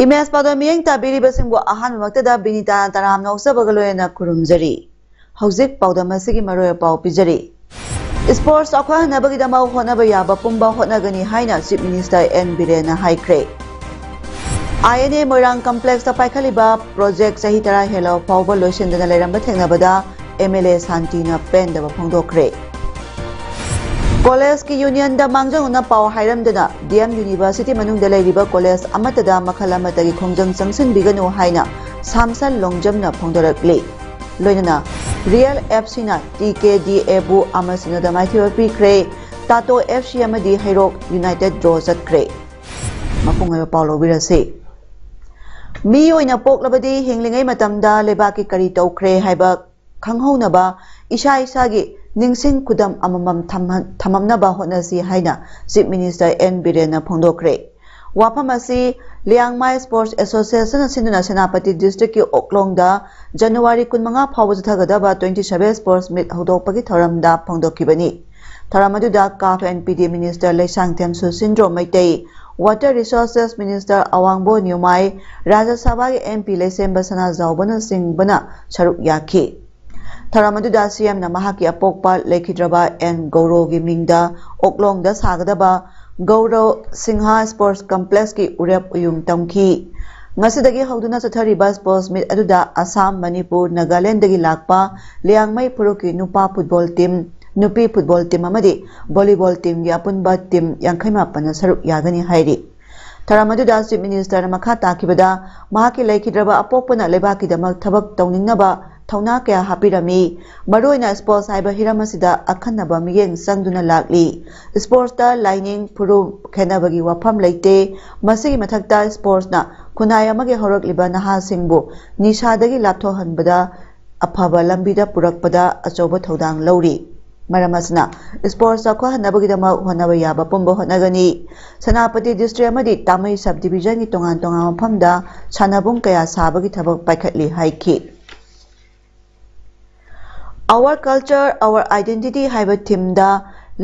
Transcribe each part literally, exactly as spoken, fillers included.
Image ꯄꯥꯎꯗꯝ ꯃꯤꯠꯌꯦꯡ ꯇꯥꯕꯤꯔꯤꯕꯁꯤꯡꯕꯨ ꯑꯍꯥꯟꯕꯃꯛꯇꯗ ꯕꯤꯅꯤꯇꯥꯅ ꯇꯔꯥꯝꯅ ꯑꯣꯛꯆꯕꯒ ꯂꯣꯏꯅꯅ ꯈꯨꯔꯨꯝꯖꯔꯤ꯫ ꯍꯧꯖꯤꯛ ꯄꯥꯎꯗꯝ ꯑꯁꯤꯒꯤ ꯃꯔꯨꯑꯣꯏꯕ ꯄꯥꯎ ꯄꯤꯖꯔꯤ꯫ ꯏꯁꯄꯣꯔꯠꯁ ꯆꯥꯎꯈꯠꯍꯟꯅꯕꯒꯤꯗꯃꯛ ꯍꯣꯠꯅꯕ ꯌꯥꯕ ꯄꯨꯝꯕ ꯍꯣꯠꯅꯒꯅꯤ ꯍꯥꯏꯅ ꯆꯤꯐ ꯃꯤꯅꯤꯁꯇꯔ ꯑꯦꯟ ꯕꯤꯔꯦꯟꯅ ꯍꯥꯏꯈ꯭ꯔꯦ꯫ ꯑꯥꯏ ꯑꯦꯟ ꯑꯦ ꯃꯣꯏꯔꯥꯡ ꯀꯝꯄ꯭ꯂꯦꯛꯁꯇ ꯄꯥꯏꯈꯠꯂꯤꯕ ꯄ꯭ꯔꯣꯖꯦꯛ ꯆꯍꯤ ꯇꯔꯥ ꯍꯦꯜꯂꯕ ꯐꯥꯎꯕ ꯂꯣꯏꯁꯤꯟꯗꯅ ꯂꯩꯔꯝꯕ ꯊꯦꯡꯅꯕꯗ ꯑꯦꯝ ꯑꯦꯜ ꯑꯦ ꯁꯥꯟꯇꯤꯅ ꯄꯦꯟꯗꯕ ꯐꯣꯡꯗꯣꯛꯈ꯭ꯔꯦ꯫ ꯀꯣꯂꯦꯖꯀꯤ ꯌꯨꯅꯤꯌꯟꯗ ꯃꯥꯡꯖꯧꯅꯅ ꯄꯥꯎ ꯍꯥꯏꯔꯝꯗꯅ ꯗꯤ ꯑꯦꯝ ꯌꯨꯅꯤꯚꯔꯁꯤꯇꯤ ꯃꯅꯨꯡꯗ ꯂꯩꯔꯤꯕ ꯀꯣꯂꯦꯖ ꯑꯃꯠꯇꯗ ꯃꯈꯜ ꯑꯃꯠꯇꯒꯤ ꯈꯣꯡꯖꯪ ꯆꯪꯁꯤꯟꯕꯤꯒꯅꯨ ꯍꯥꯏꯅ ꯁꯥꯝꯁꯟ ꯂꯣꯡꯖꯝꯅ ꯐꯣꯡꯗꯣꯔꯛꯂꯤ꯫ ꯂꯣꯏꯅꯅ ꯔꯤꯌꯦꯜ ꯑꯦꯐ ꯁꯤꯅ ꯇꯤ ꯀꯦ ꯗꯤ ꯑꯦꯕꯨ ꯑꯃ ꯁꯤꯅꯣꯗ ꯃꯥꯏꯊꯤꯕ ꯄꯤꯈ꯭ꯔꯦ꯫ ꯇꯥꯇꯣ ꯑꯦꯐ ꯁꯤ ꯑꯃꯗꯤ ꯍꯩꯔꯣꯛ ꯌꯨꯅꯥꯏꯇꯦꯗ ꯗ꯭ꯔꯣ ꯆꯠꯈ꯭ꯔꯦ꯫ ꯃꯄꯨꯡ ꯑꯣꯏꯕ ꯄꯥꯎ ꯂꯧꯕꯤꯔꯁꯤ꯫ ꯃꯤ ꯑꯣꯏꯅ ꯄꯣꯛꯂꯕꯗꯤ ꯍꯤꯡꯂꯤꯉꯩ ꯃꯇꯝꯗ ꯂꯩꯕꯥꯛꯀꯤ ꯀꯔꯤ ꯇꯧꯈ꯭ꯔꯦ ꯍꯥꯏꯕ ꯈꯪꯍꯧꯅꯕ ꯏꯁꯥ ꯏꯁꯥꯒꯤ ꯅꯤꯡꯁꯤꯡ ꯈꯨꯗꯝ ꯑꯃꯃꯝ ꯊꯝꯍꯟ-, ꯊꯝꯃꯝꯅꯕ ꯍꯣꯠꯅꯁꯤ ꯍꯥꯏꯅ ꯆꯤꯐ ꯃꯤꯅꯤꯁꯇꯔ ꯑꯦꯟ ꯕꯤꯔꯦꯟꯅ ꯐꯣꯡꯗꯣꯛꯈ꯭ꯔꯦ꯫ ꯋꯥꯐꯝ ꯑꯁꯤ ꯂꯤꯌꯥꯡꯃꯥꯏ ꯁ꯭ꯄꯣꯔꯠꯁ ꯑꯦꯁꯣꯁꯤꯌꯦꯁꯟꯅ ꯁꯤꯟꯗꯨꯅ ꯁꯦꯅꯥꯄꯇꯤ ꯗꯤꯁꯇ꯭ꯔꯤꯛꯀꯤ ꯑꯣꯛꯂꯣꯡꯗ ꯖꯅꯋꯥꯔꯤ ꯀꯨꯟꯃꯉꯥ ꯐꯥꯎꯕ ꯆꯠꯊꯒꯗꯕ ꯇ꯭ꯋꯦꯟꯇꯤ ꯁꯚꯦꯟ ꯁ꯭ꯄꯣꯔꯠꯁ ꯃꯤꯠ ꯍꯧꯗꯣꯛꯄꯒꯤ ꯊꯧꯔꯝꯗ ꯐꯣꯡꯗꯣꯛꯈꯤꯕꯅꯤ꯫ ꯊꯧꯔꯝ ꯑꯗꯨꯗ CAF and P D minister Leishangthem Susindro Meitei, water resources minister Awangbo Newmai, Rajya ꯁꯚꯥꯒꯤ ꯑꯦꯝ ꯄꯤ ꯂꯩꯁꯦꯝꯕ ꯁꯅꯥꯖꯥꯎꯕꯅꯆꯤꯡꯕꯅ ꯁꯔꯨꯛ ꯌꯥꯈꯤ꯫ ꯊꯧꯔꯝ ꯑꯗꯨꯗ ꯁꯤ ꯑꯦꯝꯅ ꯃꯍꯥꯛꯀꯤ ꯑꯄꯣꯛꯄ ꯂꯩꯈꯤꯗ꯭ꯔꯕ ꯑꯦꯟ ꯒꯧꯔꯣꯒꯤ ꯃꯤꯡꯗ ꯑꯣꯛꯂꯣꯡꯗ ꯁꯥꯒꯗꯕ ꯒꯧꯔꯣ ꯁꯤꯡꯍ ꯁ꯭ꯄꯣꯔꯠꯁ ꯀꯝꯄ꯭ꯂꯦꯛꯁꯀꯤ ꯎꯔꯦꯞ ꯎꯌꯨꯡ ꯇꯝꯈꯤ꯫ ꯉꯁꯤꯗꯒꯤ ꯍꯧꯗꯨꯅ ꯆꯠꯊꯔꯤꯕ ꯁ꯭ꯄꯣꯔꯠꯁ ꯃꯤꯠ ꯑꯗꯨꯗ ꯑꯁꯥꯝ, ꯃꯅꯤꯄꯨꯔ, ꯅꯥꯒꯥꯂꯦꯟꯗꯒꯤ ꯂꯥꯛꯄ ꯂꯤꯌꯥꯡꯃꯩ ꯐꯨꯔꯨꯞꯀꯤ ꯅꯨꯄꯥ ꯐꯨꯠꯕꯣꯜ ꯇꯤꯝ, ꯅꯨꯄꯤ ꯐꯨꯠꯕꯣꯜ ꯇꯤꯝ ꯑꯃꯗꯤ ꯚꯣꯂꯤꯕꯣꯜ ꯇꯤꯝꯒꯤ ꯑꯄꯨꯟꯕ ꯇꯤꯝ ꯌꯥꯡꯈꯩ ꯃꯥꯄꯟꯅ ꯁꯔꯨꯛ ꯌꯥꯒꯅꯤ ꯍꯥꯏꯔꯤ꯫ ꯊꯧꯔꯝ ꯑꯗꯨꯗ ꯆꯤꯐ ꯃꯤꯅꯤꯁꯇꯔꯅ ꯃꯈꯥ ꯇꯥꯈꯤꯕꯗ, ꯃꯍꯥꯛꯀꯤ ꯂꯩꯈꯤꯗ꯭ꯔꯕ ꯑꯄꯣꯛꯄꯅ ꯂꯩꯕꯥꯛꯀꯤꯗꯃꯛ ꯊꯕꯛ ꯇꯧꯅꯤꯡꯅꯕ ꯊꯧꯅꯥ ꯀꯌꯥ ꯍꯥꯞꯄꯤꯔꯝꯃꯤ꯫ ꯃꯔꯨꯑꯣꯏꯅ sports ꯍꯥꯏꯕ ꯍꯤꯔꯝ ꯑꯁꯤꯗ ꯑꯈꯟꯅꯕ ꯃꯤꯠꯌꯦꯡ ꯆꯪꯗꯨꯅ ꯂꯥꯛꯂꯤ꯫ Sportsꯇ ꯂꯥꯏꯅꯤꯡ ꯐꯨꯔꯨꯞ ꯈꯦꯠꯅꯕꯒꯤ ꯋꯥꯐꯝ ꯂꯩꯇꯦ꯫ ꯃꯁꯤꯒꯤ ꯃꯊꯛꯇ sportsꯅ ꯈꯨꯟꯅꯥꯏ ꯑꯃꯒꯤ ꯍꯧꯔꯛꯂꯤꯕ ꯅꯍꯥꯁꯤꯡꯕꯨ ꯅꯤꯁꯥꯗꯒꯤ ꯂꯥꯞꯊꯣꯛꯍꯟꯕꯗ ꯑꯐꯕ ꯂꯝꯕꯤꯗ ꯄꯨꯔꯛꯄꯗ ꯑꯆꯧꯕ ꯊꯧꯗꯥꯡ ꯂꯧꯔꯤ꯫ ꯃꯔꯝ ꯑꯁꯤꯅ sports ꯆꯥꯎꯈꯠꯍꯟꯅꯕꯒꯤꯗꯃꯛ ꯍꯣꯠꯅꯕ ꯌꯥꯕ ꯄꯨꯝꯕ ꯍꯣꯠꯅꯒꯅꯤ꯫ ꯁꯦꯅꯥꯄꯇꯤ district ꯑꯃꯗꯤ ꯇꯥꯃꯩ sub divisionꯒꯤ ꯇꯣꯉꯥꯟ ꯇꯣꯉꯥꯟꯕ ꯃꯐꯝꯗ ꯁꯥꯟꯅꯕꯨꯡ ꯀꯌꯥ ꯁꯥꯕꯒꯤ ꯊꯕꯛ ꯄꯥꯏꯈꯠꯂꯤ ꯍꯥꯏꯈꯤ꯫ Our Culture, Our Identity ꯍꯥꯏꯕ themeꯗ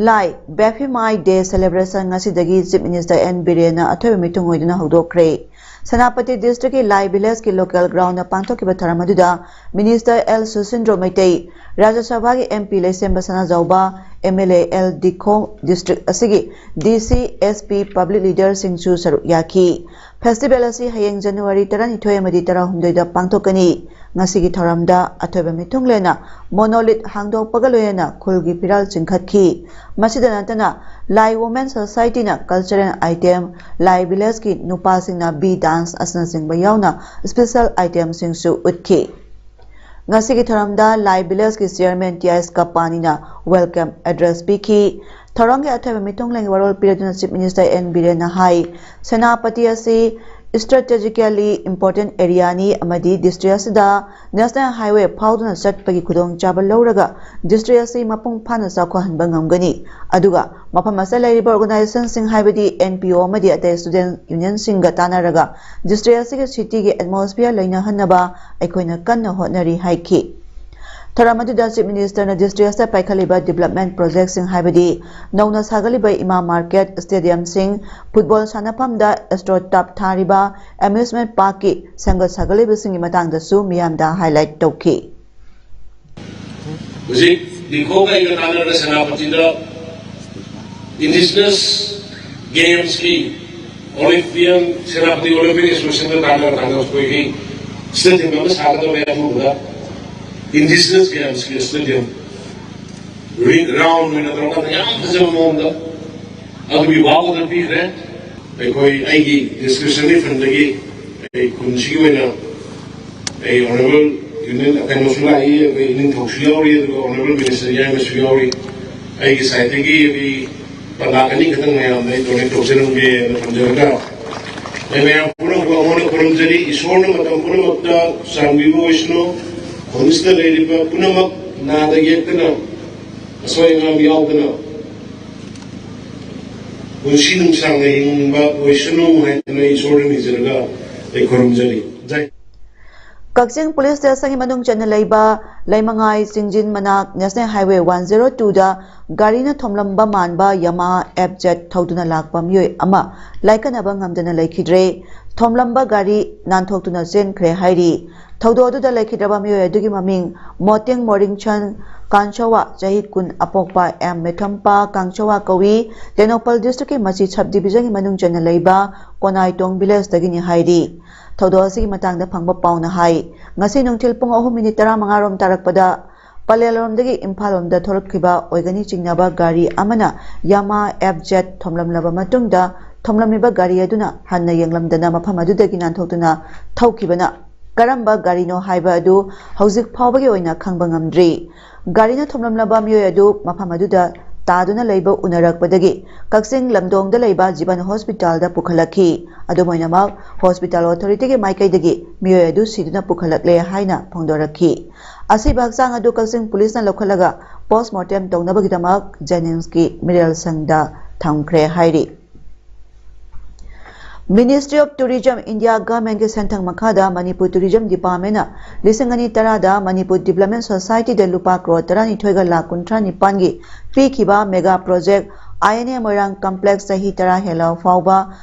ꯂꯥꯏ Baphi Mai Day celebration ꯉꯁꯤꯗꯒꯤ Chief Minister ꯑꯦꯟ ꯕꯤꯔꯦꯟꯅ ꯑꯊꯣꯏꯕ ꯃꯤꯊꯨꯡ ꯑꯣꯏꯗꯨꯅ ꯍꯧꯗꯣꯛꯈ꯭ꯔꯦ꯫ ꯁꯦꯅꯥꯄꯇꯤ districtꯀꯤ ꯂꯥꯏ villageꯀꯤ local groundꯗ ꯄꯥꯡꯊꯣꯛꯈꯤꯕ ꯊꯧꯔꯝ ꯑꯗꯨꯗ Minister ꯑꯦꯜ ꯁꯨꯁꯤꯟꯗ꯭ꯔꯣ ꯃꯩꯇꯩ, ꯔꯥꯖ꯭ꯌ ꯁꯚꯥꯒꯤ MP ꯂꯩꯁꯦꯝꯕ ꯁꯅꯥꯖꯥꯎꯕ, MLA ꯑꯦꯜ ꯗꯤꯈꯣ, district ꯑꯁꯤꯒꯤ DC, SP, public leaderꯁꯤꯡꯁꯨ ꯁꯔꯨꯛ ꯌꯥꯈꯤ꯫ Festival ꯑꯁꯤ ꯍꯌꯦꯡ January ꯇꯔꯥꯅꯤꯊꯣꯏ ꯑꯃꯗꯤ ꯇꯔꯥꯍꯨꯝꯗꯣꯏꯗ ꯄꯥꯡꯊꯣꯛꯀꯅꯤ꯫ ꯉꯁꯤꯒꯤ ꯊꯧꯔꯝꯗ ꯑꯊꯣꯏꯕ ꯃꯤꯊꯨꯡꯂꯦꯟꯅ monolith ꯍꯥꯡꯗꯣꯛꯄꯒ ꯂꯣꯏꯅꯅ ꯈꯨꯜꯒꯤ ꯐꯤꯔꯥꯜ ꯆꯤꯡꯈꯠꯈꯤ꯫ ꯃꯁꯤꯗ ꯅꯠꯇꯅ ꯂꯥꯏ Women Societyꯅ cultural item, ꯂꯥꯏ villageꯀꯤ ꯅꯨꯄꯥꯁꯤꯡꯅ bee dance ꯑꯁꯤꯅꯆꯤꯡꯕ ꯌꯥꯎꯅ special itemꯁꯤꯡꯁꯨ ꯎꯠꯈꯤ꯫ ꯉꯁꯤꯒꯤ ꯊꯧꯔꯝꯗ ꯂꯥꯏ villageꯀꯤ chairman ꯇꯤ ꯑꯥꯏ ꯀꯄꯥꯅꯤꯅ welcome address ꯄꯤꯈꯤ꯫ ꯊꯧꯔꯝꯒꯤ ꯑꯊꯣꯏꯕ ꯃꯤꯊꯨꯡꯂꯦꯟꯒꯤ ꯋꯥꯔꯣꯜ ꯄꯤꯔꯗꯨꯅ Chief Minister ꯑꯦꯟ ꯕꯤꯔꯦꯟꯅ ꯍꯥꯏ, ꯁꯦꯅꯥꯄꯇꯤ ꯑꯁꯤ strategically important areaꯅꯤ ꯑꯃꯗꯤ district ꯑꯁꯤꯗ National Highway ꯐꯥꯎꯗꯨꯅ ꯆꯠꯄꯒꯤ ꯈꯨꯗꯣꯡꯆꯥꯕ ꯂꯧꯔꯒ district ꯑꯁꯤ ꯃꯄꯨꯡ ꯐꯥꯅ ꯆꯥꯎꯈꯠꯍꯟꯕ ꯉꯝꯒꯅꯤ꯫ ꯑꯗꯨꯒ ꯃꯐꯝ ꯑꯁꯤꯗ ꯂꯩꯔꯤꯕ organizationꯁꯤꯡ ꯍꯥꯏꯕꯗꯤ NPO ꯑꯃꯗꯤ ꯑꯇꯩ student unionꯁꯤꯡꯒ ꯇꯥꯟꯅꯔꯒ district ꯑꯁꯤꯒꯤ cityꯒꯤ atmosphere ꯂꯩꯅꯍꯟꯅꯕ ꯑꯩꯈꯣꯏꯅ ꯀꯟꯅ ꯍꯣꯠꯅꯔꯤ ꯍꯥꯏꯈꯤ꯫ ꯊꯧꯔꯝ ꯑꯗꯨꯗ Chief Ministerꯅ district ꯑꯁꯤꯗ ꯄꯥꯏꯈꯠꯂꯤꯕ development projectꯁꯤꯡ ꯍꯥꯏꯕꯗꯤ ꯅꯧꯅ ꯁꯥꯒꯠꯂꯤꯕ ꯏꯃꯥ market, stadiumꯁꯤꯡ, football ꯁꯥꯟꯅꯐꯝꯗ astroturf ꯊꯥꯔꯤꯕ, amusement parkꯀꯤ ꯁꯦꯝꯒꯠ ꯁꯥꯒꯠꯂꯤꯕꯁꯤꯡꯒꯤ ꯃꯇꯥꯡꯗꯁꯨ ꯃꯤꯌꯥꯝꯗ highlight ꯇꯧꯈꯤ꯫ ꯍꯧꯖꯤꯛ ꯗꯤꯈꯣꯒ ꯑꯩꯒ ꯇꯥꯟꯅꯔꯒ ꯁꯦꯅꯥꯄꯇꯤꯗ indigenous gamesꯀꯤ Olympian, ꯁꯦꯅꯥꯄꯇꯤ Olympic Associationꯒ ꯇꯥꯟꯅꯔ ꯇꯥꯟꯅꯔ ꯑꯩꯈꯣꯏꯒꯤ stadium ꯑꯃ ꯁꯥꯒꯗꯕ ꯑꯊꯨꯕꯗ indigenous gamesꯀꯤ stadium ring round ꯑꯣꯏꯅ ꯇꯧꯔꯀꯥꯟꯗ ꯌꯥꯝ ꯐꯖꯕ ꯃꯑꯣꯡꯗ ꯑꯗꯨꯒꯤ ꯋꯥ ꯑꯣꯗꯔ ꯄꯤꯈ꯭ꯔꯦ꯫ ꯑꯩꯈꯣꯏ ꯑꯩꯒꯤ discretionary fundꯗꯒꯤ ꯑꯩ ꯈꯨꯟꯁꯤꯒꯤ ꯑꯣꯏꯅ ꯑꯩ Honourable ꯀꯩꯅꯣꯁꯨ ꯂꯥꯛꯏ, ꯑꯩꯈꯣꯏ ꯏꯅꯤꯡꯊꯧꯁꯨ ꯌꯥꯎꯔꯤ, ꯑꯗꯨꯒ ꯑꯣꯅꯔꯦꯕꯜ ꯃꯤꯅꯤꯁꯇꯔ ꯌꯥꯏꯃꯁꯨ ꯌꯥꯎꯔꯤ꯫ ꯑꯩꯒꯤ ꯁꯥꯏꯠꯇꯒꯤ ꯑꯩꯈꯣꯏ ꯄꯥꯎꯇꯥꯛ ꯑꯅꯤ ꯈꯛꯇꯪ ꯃꯌꯥꯝꯗ ꯑꯩ ꯗꯣꯅꯦꯠ ꯇꯧꯖꯔꯝꯒꯦꯅ ꯊꯝꯖꯔꯒ, ꯑꯩ ꯃꯌꯥꯝ ꯄꯨꯝꯅꯃꯛꯄꯨ ꯑꯃꯨꯛ ꯍꯟꯅ ꯈꯨꯔꯨꯝꯖꯔꯤ꯫ ꯏꯁꯣꯔꯅ ꯃꯇꯝ ꯄꯨꯝꯅꯃꯛꯇ ꯆꯥꯟꯕꯤꯕ ꯑꯣꯏꯁꯅꯨ꯫ ꯈꯨꯟꯁꯤꯗ ꯂꯩꯔꯤꯕ ꯄꯨꯝꯅꯃꯛ ꯅꯥꯗ ꯌꯦꯛꯇꯅ, ꯑꯁꯣꯏ ꯑꯉꯥꯝ ꯌꯥꯎꯗꯅ ꯄꯨꯟꯁꯤ ꯅꯨꯡꯁꯥꯡꯅ ꯍꯤꯡꯕ ꯑꯣꯏꯁꯅꯨ ꯍꯥꯏꯗꯨꯅ ꯏꯁꯣꯔꯗ ꯅꯤꯖꯔꯒ ꯑꯩ ꯈꯨꯔꯨꯝꯖꯔꯤ꯫ ꯖꯥꯏ꯫ ꯀꯛꯆꯤꯡ ꯄꯨꯂꯤꯁ ꯁ꯭ꯇꯦꯁꯟꯒꯤ ꯃꯅꯨꯡ ꯆꯟꯅ ꯂꯩꯕ ꯂꯩꯃꯉꯥꯏ ꯆꯤꯡꯖꯤꯟ ꯃꯅꯥꯛ ꯅꯦꯁꯅꯦꯜ ꯍꯥꯏꯋꯦ ꯋꯥꯟ ꯖꯦꯔꯣ ꯇꯨꯗ ꯒꯥꯔꯤꯅ ꯊꯣꯝꯂꯝꯕ ꯃꯥꯟꯕ ꯌꯥꯃꯥ ꯑꯦꯐ ꯖꯦꯠ ꯊꯧꯗꯨꯅ ꯂꯥꯛꯄ ꯃꯤꯑꯣꯏ ꯑꯃ ꯂꯥꯏꯀꯠꯅꯕ ꯉꯝꯗꯅ ꯂꯩꯈꯤꯗ꯭ꯔꯦ꯫ ꯊꯣꯝꯂꯝꯕ ꯒꯥꯔꯤ ꯅꯥꯟꯊꯣꯛꯇꯨꯅ ꯆꯦꯟꯈ꯭ꯔꯦ ꯍꯥꯏꯔꯤ꯫ ꯊꯧꯗꯣꯛ ꯑꯗꯨꯗ ꯂꯩꯈꯤꯗ꯭ꯔꯕ ꯃꯤꯑꯣꯏ ꯑꯗꯨꯒꯤ ꯃꯃꯤꯡ ꯃꯣꯇꯦꯡ ꯃꯣꯔꯤꯡꯁꯟ ꯀꯥꯟꯁꯋꯥ, ꯆꯍꯤ ꯀꯨꯟ, ꯑꯄꯣꯛꯄ ꯑꯦꯝ ꯃꯦꯊꯝꯄꯥ ꯀꯥꯡꯆꯋꯥ ꯀꯧꯏ꯫ ꯇꯦꯡꯅꯧꯄꯜ ꯗꯤꯁꯇ꯭ꯔꯤꯛꯀꯤ ꯃꯆꯤ ꯁꯕ ꯗꯤꯕꯤꯖꯟꯒꯤ ꯃꯅꯨꯡ ꯆꯟꯅ ꯂꯩꯕ ꯀꯣꯅꯥꯏꯇꯣꯡ ꯚꯤꯂꯦꯖꯇꯒꯤꯅꯤ ꯍꯥꯏꯔꯤ꯫ ꯊꯧꯗꯣꯛ ꯑꯁꯤꯒꯤ ꯃꯇꯥꯡꯗ ꯐꯪꯕ ꯄꯥꯎꯅ ꯍꯥꯏ, ꯉꯁꯤ ꯅꯨꯡꯊꯤꯜ ꯄꯨꯡ ꯑꯍꯨꯝ ꯃꯤꯅꯤꯠ ꯇꯔꯥꯃꯉꯥ ꯔꯣꯝ ꯇꯥꯔꯛꯄꯗ ꯄꯂꯦꯜꯔꯣꯝꯗꯒꯤ ꯏꯝꯐꯥꯜ ꯂꯣꯝꯗ ꯊꯣꯛꯂꯛꯈꯤꯕ ꯑꯣꯏꯒꯅꯤ ꯆꯤꯡꯅꯕ ꯒꯥꯔꯤ ꯑꯃꯅ ꯌꯥꯃꯥ ꯑꯦꯐ ꯖꯦꯠ ꯊꯣꯝꯂꯝꯂꯕ ꯃꯇꯨꯡꯗ, ꯊꯣꯝꯂꯝꯃꯤꯕ ꯒꯥꯔꯤ ꯑꯗꯨꯅ ꯍꯟꯅ ꯌꯦꯡꯂꯝꯗꯅ ꯃꯐꯝ ꯑꯗꯨꯗꯒꯤ ꯅꯥꯟꯊꯣꯛꯇꯨꯅ ꯊꯧꯈꯤꯕꯅ ꯀꯔꯝꯕ ꯒꯥꯔꯤꯅꯣ ꯍꯥꯏꯕ ꯑꯗꯨ ꯍꯧꯖꯤꯛ ꯐꯥꯎꯕꯒꯤ ꯑꯣꯏꯅ ꯈꯪꯕ ꯉꯝꯗ꯭ꯔꯤ꯫ ꯒꯥꯔꯤꯅ ꯊꯣꯝꯂꯝꯂꯕ ꯃꯤꯑꯣꯏ ꯑꯗꯨ ꯃꯐꯝ ꯑꯗꯨꯗ ꯇꯥꯗꯨꯅ ꯂꯩꯕ ꯎꯅꯔꯛꯄꯗꯒꯤ ꯀꯛꯆꯤꯡ ꯂꯝꯗꯣꯡꯗ ꯂꯩꯕ ꯖꯤꯕꯟ ꯍꯣꯁꯄꯤꯇꯥꯜꯗ ꯄꯨꯈꯠꯂꯛꯈꯤ꯫ ꯑꯗꯨꯝ ꯑꯣꯏꯅꯃꯛ, ꯍꯣꯁꯄꯤꯇꯥꯜ ꯑꯣꯊꯣꯔꯤꯇꯤꯒꯤ ꯃꯥꯏꯀꯩꯗꯒꯤ ꯃꯤꯑꯣꯏ ꯑꯗꯨ ꯁꯤꯗꯨꯅ ꯄꯨꯈꯠꯂꯛꯂꯦ ꯍꯥꯏꯅ ꯐꯣꯡꯗꯣꯔꯛꯈꯤ꯫ ꯑꯁꯤꯕ ꯍꯛꯆꯥꯡ ꯑꯗꯨ ꯀꯛꯆꯤꯡ ꯄꯨꯂꯤꯁꯅ ꯂꯧꯈꯠꯂꯒ ꯄꯣꯁꯃꯣꯔꯇꯦꯝ ꯇꯧꯅꯕꯒꯤꯗꯃꯛ ꯖꯦꯅꯤꯝꯁꯀꯤ ꯃꯤꯔꯦꯜ ꯁꯪꯗ ꯊꯝꯈ꯭ꯔꯦ ꯍꯥꯏꯔꯤ꯫ Ministry of Tourism, India Government ꯀꯤ ꯁꯦꯟꯊꯪ ꯃꯈꯥꯗ ꯃꯅꯤꯄꯨꯔ ꯇꯨꯔꯤꯖꯝ ꯗꯤꯄꯥꯔꯠꯃꯦꯟꯅ ꯂꯤꯁꯤꯡ ꯑꯅꯤ ꯇꯔꯥꯗ ꯃꯅꯤꯄꯨꯔ ꯗꯤꯕ꯭ꯂꯞꯃꯦꯟ ꯁꯣꯁꯥꯏꯇꯤꯗ ꯂꯨꯄꯥ ꯀ꯭ꯔꯣꯔ ꯇꯔꯥꯅꯤꯊꯣꯏꯒ ꯂꯥꯈ ꯀꯨꯟꯊ꯭ꯔꯥ ꯅꯤꯄꯥꯟꯒꯤ ꯄꯤꯈꯤꯕ ꯃꯦꯒꯥ ꯄ꯭ꯔꯣꯖꯦꯛ ꯑꯥꯏ ꯑꯦꯟ ꯑꯦ ꯃꯣꯏꯔꯥꯡ ꯀꯝꯄ꯭ꯂꯦꯛꯁ ꯆꯍꯤ ꯇꯔꯥ ꯍꯦꯜꯂꯕ ꯐꯥꯎꯕ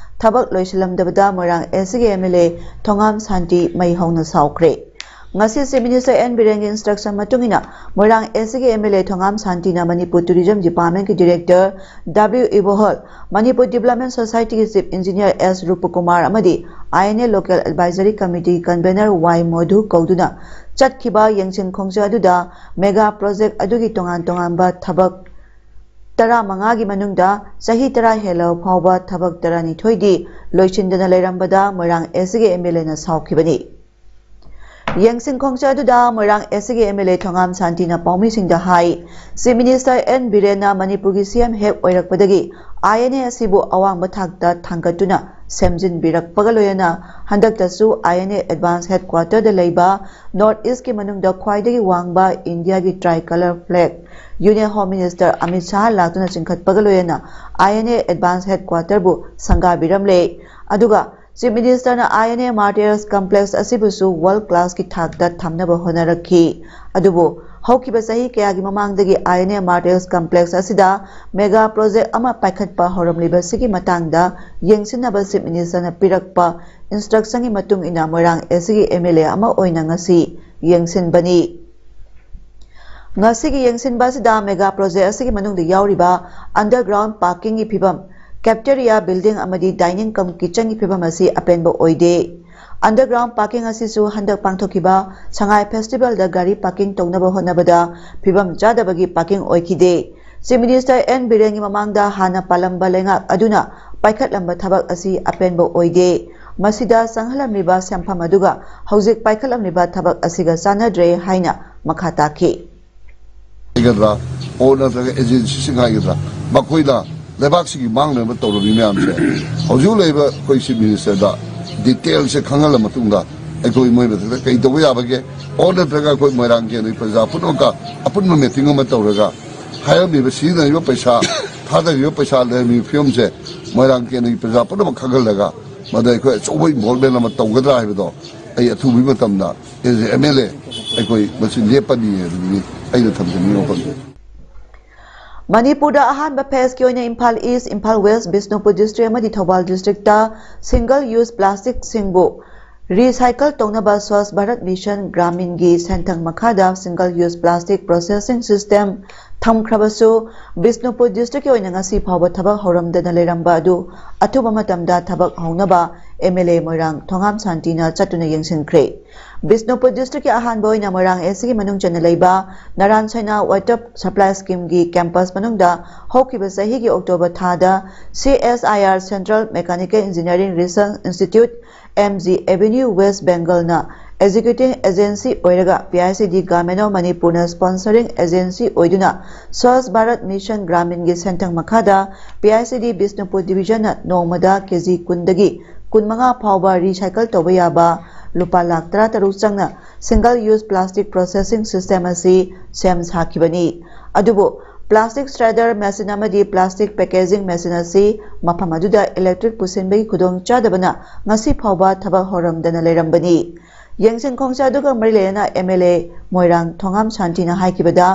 ꯊꯕꯛ ꯂꯣꯏꯁꯤꯜꯂꯝꯗꯕꯗ ꯃꯣꯏꯔꯥꯡ ꯑꯦꯁ ꯁꯤꯒꯤ ꯑꯦꯝ ꯑꯦꯜ ꯑꯦ ꯊꯣꯉꯥꯝ ꯁꯥꯟꯇꯤ ꯃꯩ ꯍꯧꯅ ꯁꯥꯎꯈ꯭ꯔꯦ꯫ ꯉꯁꯤ Chief Minister ꯑꯦꯟ ꯕꯤꯔꯦꯟꯒꯤ instruction ꯃꯇꯨꯡ ꯏꯟꯅ ꯃꯣꯏꯔꯥꯡ ꯑꯦꯁ ꯁꯤꯒꯤ ꯑꯦꯝ ꯑꯦꯜ ꯑꯦ ꯊꯣꯉꯥꯝ ꯁꯥꯟꯇꯤꯅ ꯃꯅꯤꯄꯨꯔ ꯇꯨꯔꯤꯖꯝ ꯗꯤꯄꯥꯔꯠꯃꯦꯟꯒꯤ director W Ibohal, Manipur development ꯁꯣꯁꯥꯏꯇꯤꯒꯤ ꯆꯤꯐ ꯏꯟꯖꯤꯅꯤꯌꯔ ꯑꯦꯁ ꯔꯨꯄꯀꯨꯃꯥꯔ ꯑꯃꯗꯤ I N A local advisory ꯀꯃꯤꯇꯤꯒꯤ ꯀꯟꯚꯦꯅꯔ ꯋꯥꯏ ꯃꯣꯙꯨ ꯀꯧꯗꯨꯅ ꯆꯠꯈꯤꯕ ꯌꯦꯡꯁꯤꯟ ꯈꯣꯡꯆꯠ ꯑꯗꯨꯗ ꯃꯦꯒꯥ ꯄ꯭ꯔꯣꯖꯦꯛ ꯑꯗꯨꯒꯤ ꯇꯣꯉꯥꯟ ꯇꯣꯉꯥꯟꯕ ꯊꯕꯛ ꯇꯔꯥꯃꯉꯥꯒꯤ ꯃꯅꯨꯡꯗ ꯆꯍꯤ ꯇꯔꯥ ꯍꯦꯜꯂꯕ ꯐꯥꯎꯕ ꯊꯕꯛ ꯇꯔꯥꯅꯤꯊꯣꯏꯗꯤ ꯂꯣꯏꯁꯤꯟꯗꯅ ꯂꯩꯔꯝꯕꯗ ꯃꯣꯏꯔꯥꯡ ꯑꯦꯁ ꯁꯤꯒꯤ ꯑꯦꯝ ꯑꯦꯜ ꯑꯦꯅ ꯁꯥꯎꯈꯤꯕꯅꯤ꯫ ꯌꯦꯡꯁꯤꯟ ꯈꯣꯡꯆꯠ ꯑꯗꯨꯗ ꯃꯣꯏꯔꯥꯡ ꯑꯦꯁ ꯁꯤꯒꯤ ꯑꯦꯝ ꯑꯦꯜ ꯑꯦ ꯊꯣꯉꯥꯝ ꯁꯥꯟꯇꯤꯅ ꯄꯥꯎꯃꯤꯁꯤꯡꯗ ꯍꯥꯏ, ꯆꯤꯐ ꯃꯤꯅꯤꯁꯇꯔ ꯑꯦꯟ ꯕꯤꯔꯦꯟꯅ ꯃꯅꯤꯄꯨꯔꯒꯤ ꯁꯤ ꯑꯦꯝ ꯍꯦꯛ ꯑꯣꯏꯔꯛꯄꯗꯒꯤ ꯑꯥꯏ ꯑꯦꯟ ꯑꯦ ꯑꯁꯤꯕꯨ ꯑꯋꯥꯡꯕ ꯊꯥꯛꯇ ꯊꯥꯡꯒꯠꯇꯨꯅ ꯁꯦꯝꯖꯤꯟꯕꯤꯔꯛꯄꯒ ꯂꯣꯏꯅꯅ ꯍꯟꯗꯛꯇꯁꯨ ꯑꯥꯏ ꯑꯦꯟ ꯑꯦ ꯑꯦꯗꯚꯥꯟꯁ ꯍꯦꯗꯀ꯭ꯋꯥꯇꯔꯗ ꯂꯩꯕ ꯅꯣꯔꯠ ꯏꯁꯀꯤ ꯃꯅꯨꯡꯗ ꯈ꯭ꯋꯥꯏꯗꯒꯤ ꯋꯥꯡꯕ ꯏꯟꯗꯤꯌꯥꯒꯤ try colour flag union home minister Amit Shah ꯂꯥꯛꯇꯨꯅ ꯆꯤꯡꯈꯠꯄꯒ ꯂꯣꯏꯅꯅ ꯑꯥꯏ ꯑꯦꯟ ꯑꯦ ꯑꯦꯗꯚꯥꯟꯁ ꯍꯦꯗꯀ꯭ꯋꯥꯇꯔꯕꯨ ꯁꯪꯒꯥꯕꯤꯔꯝꯂꯦ꯫ ꯑꯗꯨꯒ ꯆꯤꯐ ꯃꯤꯅꯤꯁꯇꯔꯅ I N A martyrs complex ꯑꯁꯤꯕꯨꯁꯨ ꯋꯥꯔꯜꯗ ꯀ꯭ꯂꯥꯁꯀꯤ ꯊꯥꯛꯇ ꯊꯝꯅꯕ ꯍꯣꯠꯅꯔꯛꯈꯤ꯫ ꯑꯗꯨꯕꯨ ꯍꯧꯈꯤꯕ ꯆꯍꯤ ꯀꯌꯥꯒꯤ ꯃꯃꯥꯡꯗꯒꯤ I N A martyrs complex ꯑꯁꯤꯗ ꯃꯦꯒꯥ ꯄ꯭ꯔꯣꯖꯦꯛ ꯑꯃ ꯄꯥꯏꯈꯠꯄ ꯍꯧꯔꯝꯂꯤꯕꯁꯤꯒꯤ ꯃꯇꯥꯡꯗ ꯌꯦꯡꯁꯤꯟꯅꯕ ꯆꯤꯐ ꯃꯤꯅꯤꯁꯇꯔꯅ ꯄꯤꯔꯛꯄ ꯏꯟꯁꯇ꯭ꯔꯛꯁꯟꯒꯤ ꯃꯇꯨꯡ ꯏꯟꯅ ꯃꯣꯏꯔꯥꯡ ꯑꯦꯁ ꯁꯤꯒꯤ ꯑꯦꯝ ꯑꯦꯜ ꯑꯦ ꯑꯃ ꯑꯣꯏꯅ ꯉꯁꯤ ꯌꯦꯡꯁꯤꯟꯕꯅꯤ꯫ ꯉꯁꯤꯒꯤ ꯌꯦꯡꯁꯤꯟꯕ ꯑꯁꯤꯗ ꯃꯦꯒꯥ ꯄ꯭ꯔꯣꯖꯦꯛ ꯑꯁꯤꯒꯤ ꯃꯅꯨꯡꯗ ꯌꯥꯎꯔꯤꯕ ꯑꯟꯗꯔꯒ꯭ꯔꯥꯎꯟ ꯄꯥꯔꯀꯤꯡꯒꯤ ꯐꯤꯕꯝ, ꯀꯦꯐꯦꯇꯦꯔꯤꯌꯥ ꯕꯤꯜꯗꯤꯡ ꯑꯃꯗꯤ ꯗꯥꯏꯅꯤꯡ ꯀꯝ ꯀꯤꯆꯟꯒꯤ ꯐꯤꯕꯝ ꯑꯁꯤ ꯑꯄꯦꯟꯕ ꯑꯣꯏꯗꯦ꯫ ꯑꯟꯗꯔꯒ꯭ꯔꯥꯎꯟ ꯄꯥꯔꯀꯤꯡ ꯑꯁꯤꯁꯨ ꯍꯟꯗꯛ ꯄꯥꯡꯊꯣꯛꯈꯤꯕ ꯁꯉꯥꯏ ꯐꯦꯁꯇꯤꯚꯦꯜꯗ ꯒꯥꯔꯤ ꯄꯥꯔꯀꯤꯡ ꯇꯧꯅꯕ ꯍꯣꯠꯅꯕꯗ ꯐꯤꯕꯝ ꯆꯥꯗꯕꯒꯤ ꯄꯥꯔꯀꯤꯡ ꯑꯣꯏꯈꯤꯗꯦ꯫ ꯆꯤꯐ ꯃꯤꯅꯤꯁꯇꯔ ꯑꯦꯟ ꯕꯤꯔꯦꯟꯒꯤ ꯃꯃꯥꯡꯗ ꯍꯥꯟꯅ ꯄꯥꯜꯂꯝꯕ ꯂꯩꯉꯥꯛ ꯑꯗꯨꯅ ꯄꯥꯏꯈꯠꯂꯝꯕ ꯊꯕꯛ ꯑꯁꯤ ꯑꯄꯦꯟꯕ ꯑꯣꯏꯗꯦ꯫ ꯃꯁꯤꯗ ꯆꯪꯍꯜꯂꯝꯂꯤꯕ ꯁꯦꯟꯐꯝ ꯑꯗꯨꯒ ꯍꯧꯖꯤꯛ ꯄꯥꯏꯈꯠꯂꯝꯂꯤꯕ ꯊꯕꯛ ꯑꯁꯤꯒ ꯆꯥꯟꯅꯗ꯭ꯔꯦ ꯍꯥꯏꯅ ꯃꯈꯥ ꯇꯥꯈꯤ꯫ ꯍꯥꯏꯒꯗ꯭ꯔꯥ, ꯑꯣꯔ ꯅꯠꯇ꯭ꯔꯒ ꯑꯦꯖꯦꯟꯁꯤꯁꯤꯡ ꯍꯥꯏꯒꯗ꯭ꯔꯥ, ꯃꯈꯣꯏꯅ ꯂꯩꯕꯥꯛꯁꯤꯒꯤ ꯃꯥꯡꯅꯕ ꯇꯧꯔꯝꯃꯤ ꯃꯌꯥꯝꯁꯦ ꯍꯧꯖꯤꯛ ꯂꯩꯔꯤꯕ ꯑꯩꯈꯣꯏ ꯆꯤꯐ ꯃꯤꯅꯤꯁꯇꯔꯗ ꯗꯤꯇꯦꯜꯁꯦ ꯈꯪꯍꯜꯂ ꯃꯇꯨꯡꯗ ꯑꯩꯈꯣꯏ ꯃꯣꯏ ꯃꯊꯛꯇ ꯀꯩ ꯇꯧꯕ ꯌꯥꯕꯒꯦ, ꯑꯣꯔ ꯅꯠꯇ꯭ꯔꯒ ꯑꯩꯈꯣꯏ ꯃꯣꯏꯔꯥꯡ ꯀꯦꯟꯗ꯭ꯔꯒꯤ ꯄ꯭ꯔꯖꯥ ꯄꯨꯝꯅꯃꯛꯀ ꯑꯄꯨꯟꯕ ꯃꯤꯇꯤꯡ ꯑꯃ ꯇꯧꯔꯒ ꯍꯥꯏꯔꯝꯃꯤꯕ, ꯁꯤꯖꯤꯟꯅꯔꯤꯕ ꯄꯩꯁꯥ, ꯊꯥꯗꯔꯤꯕ ꯄꯩꯁꯥ, ꯂꯩꯔꯝꯃꯤꯕ ꯐꯤꯕꯝꯁꯦ ꯃꯣꯏꯔꯥꯡ ꯀꯦꯟꯗ꯭ꯔꯒꯤ ꯄ꯭ꯔꯖꯥ ꯄꯨꯝꯅꯃꯛ ꯈꯪꯍꯜꯂꯒ ꯃꯗ ꯑꯩꯈꯣꯏ ꯑꯆꯧꯕ ꯏꯟꯚꯣꯜꯚꯃꯦꯟ ꯑꯃ ꯇꯧꯒꯗ꯭ꯔꯥ ꯍꯥꯏꯕꯗꯣ ꯑꯩ ꯑꯊꯨꯕꯒꯤ ꯃꯇꯝꯗ ꯑꯦꯝ ꯑꯦꯜ ꯑꯦ ꯑꯩꯈꯣꯏ ꯃꯁꯤ ꯂꯦꯞꯄꯅꯤ ꯍꯥꯏꯕꯗꯨꯅꯤ ꯑꯩꯅ ꯊꯝꯖꯅꯤꯡꯕ ꯋꯥꯐꯝꯗꯤ꯫ ꯃꯅꯤꯄꯨꯔꯗ ꯑꯍꯥꯟꯕ ꯐꯦꯖꯀꯤ ꯑꯣꯏꯅ Imphal east, Imphal west, Bishnupur district ꯑꯃꯗꯤ ꯊꯧꯕꯥꯜ ꯗꯤꯁꯇ꯭ꯔꯤꯛꯇ ꯁꯤꯡꯒꯜ ꯌꯨꯁ ꯄ꯭ꯂꯥꯁꯇꯤꯛꯁꯤꯡꯕꯨ ꯔꯤꯁꯥꯏꯀꯜ ꯇꯧꯅꯕ ꯁ꯭ꯋꯥꯁ ꯚꯥꯔꯠ ꯃꯤꯁꯟ ꯒ꯭ꯔꯥꯃꯤꯟꯒꯤ ꯁꯦꯟꯊꯪ ꯃꯈꯥꯗ single use plastic processing system ꯊꯝꯈ꯭ꯔꯕꯁꯨ, ꯕꯤꯁꯅꯨꯄꯨꯔ ꯗꯤꯁꯇ꯭ꯔꯤꯛꯀꯤ ꯑꯣꯏꯅ ꯉꯁꯤ ꯐꯥꯎꯕ ꯊꯕꯛ ꯍꯧꯔꯝꯗꯅ ꯂꯩꯔꯝꯕ ꯑꯗꯨ ꯑꯊꯨꯕ ꯃꯇꯝꯗ ꯊꯕꯛ ꯍꯧꯅꯕ ꯑꯦꯝ ꯑꯦꯜ ꯑꯦ ꯃꯣꯏꯔꯥꯡ ꯊꯣꯉꯥꯝ ꯁꯥꯟꯇꯤꯅ ꯆꯠꯇꯨꯅ ꯌꯦꯡꯁꯤꯟꯈ꯭ꯔꯦ꯫ ꯕꯤꯁꯅꯨꯄꯨꯔ ꯗꯤꯁꯇ꯭ꯔꯤꯛꯀꯤ ꯑꯍꯥꯟꯕ ꯑꯣꯏꯅ ꯃꯣꯏꯔꯥꯡ ꯑꯦꯁ ꯁꯤꯒꯤ ꯃꯅꯨꯡ ꯆꯟꯅ ꯂꯩꯕ ꯅꯥꯔꯥꯟ ꯁꯥꯏꯅꯥ ꯋꯥꯇꯔ ꯁꯄ꯭ꯂꯥꯏ ꯁ꯭ꯀꯤꯝꯒꯤ ꯀꯦꯝꯄꯁ ꯃꯅꯨꯡꯗ ꯍꯧꯈꯤꯕ ꯆꯍꯤꯒꯤ ꯑꯣꯛꯇꯣꯕꯔ ꯊꯥꯗ C S I R, central mechanical engineering research institute, M G avenue, west ꯕꯦꯡꯒꯜꯅ Executing Agency ꯑꯣꯏꯔꯒ P I C D Government of ꯃꯅꯤꯄꯨꯔꯅ sponsoring agency ꯑꯣꯏꯗꯨꯅ Swachh Bharat Mission Graminꯒꯤ ꯁꯦꯟꯊꯪ ꯃꯈꯥꯗ P I C D Bishnupur Divisionꯅ ꯅꯣꯡꯃꯗ K G ꯀꯨꯟꯗꯒꯤ ꯀꯨꯟꯃꯉꯥ ꯐꯥꯎꯕ recycle ꯇꯧꯕ ꯌꯥꯕ ꯂꯨꯄꯥ ꯂꯥꯈ ꯇꯔꯥꯇꯔꯨꯛ ꯆꯪꯅ single use plastic processing system ꯑꯁꯤ ꯁꯦꯝ ꯁꯥꯈꯤꯕꯅꯤ꯫ ꯑꯗꯨꯕꯨ plastic shredder machine ꯑꯃꯗꯤ plastic packaging machine ꯑꯁꯤ ꯃꯐꯝ ꯑꯗꯨꯗ electric ꯄꯨꯁꯤꯟꯕꯒꯤ ꯈꯨꯗꯣꯡꯆꯥꯗꯕꯅ ꯉꯁꯤ ꯐꯥꯎꯕ ꯊꯕꯛ ꯍꯧꯔꯝꯗꯅ ꯂꯩꯔꯝꯕꯅꯤ꯫ ꯌꯦꯡꯁꯤꯟ ꯈꯣꯡꯁꯥ ꯑꯗꯨꯒ ꯃꯔꯤ ꯂꯩꯅꯅ M L A ꯃꯣꯏꯔꯥꯡ ꯊꯣꯉꯥꯝ ꯁꯥꯟꯇꯤꯅ ꯍꯥꯏꯈꯤꯕꯗ,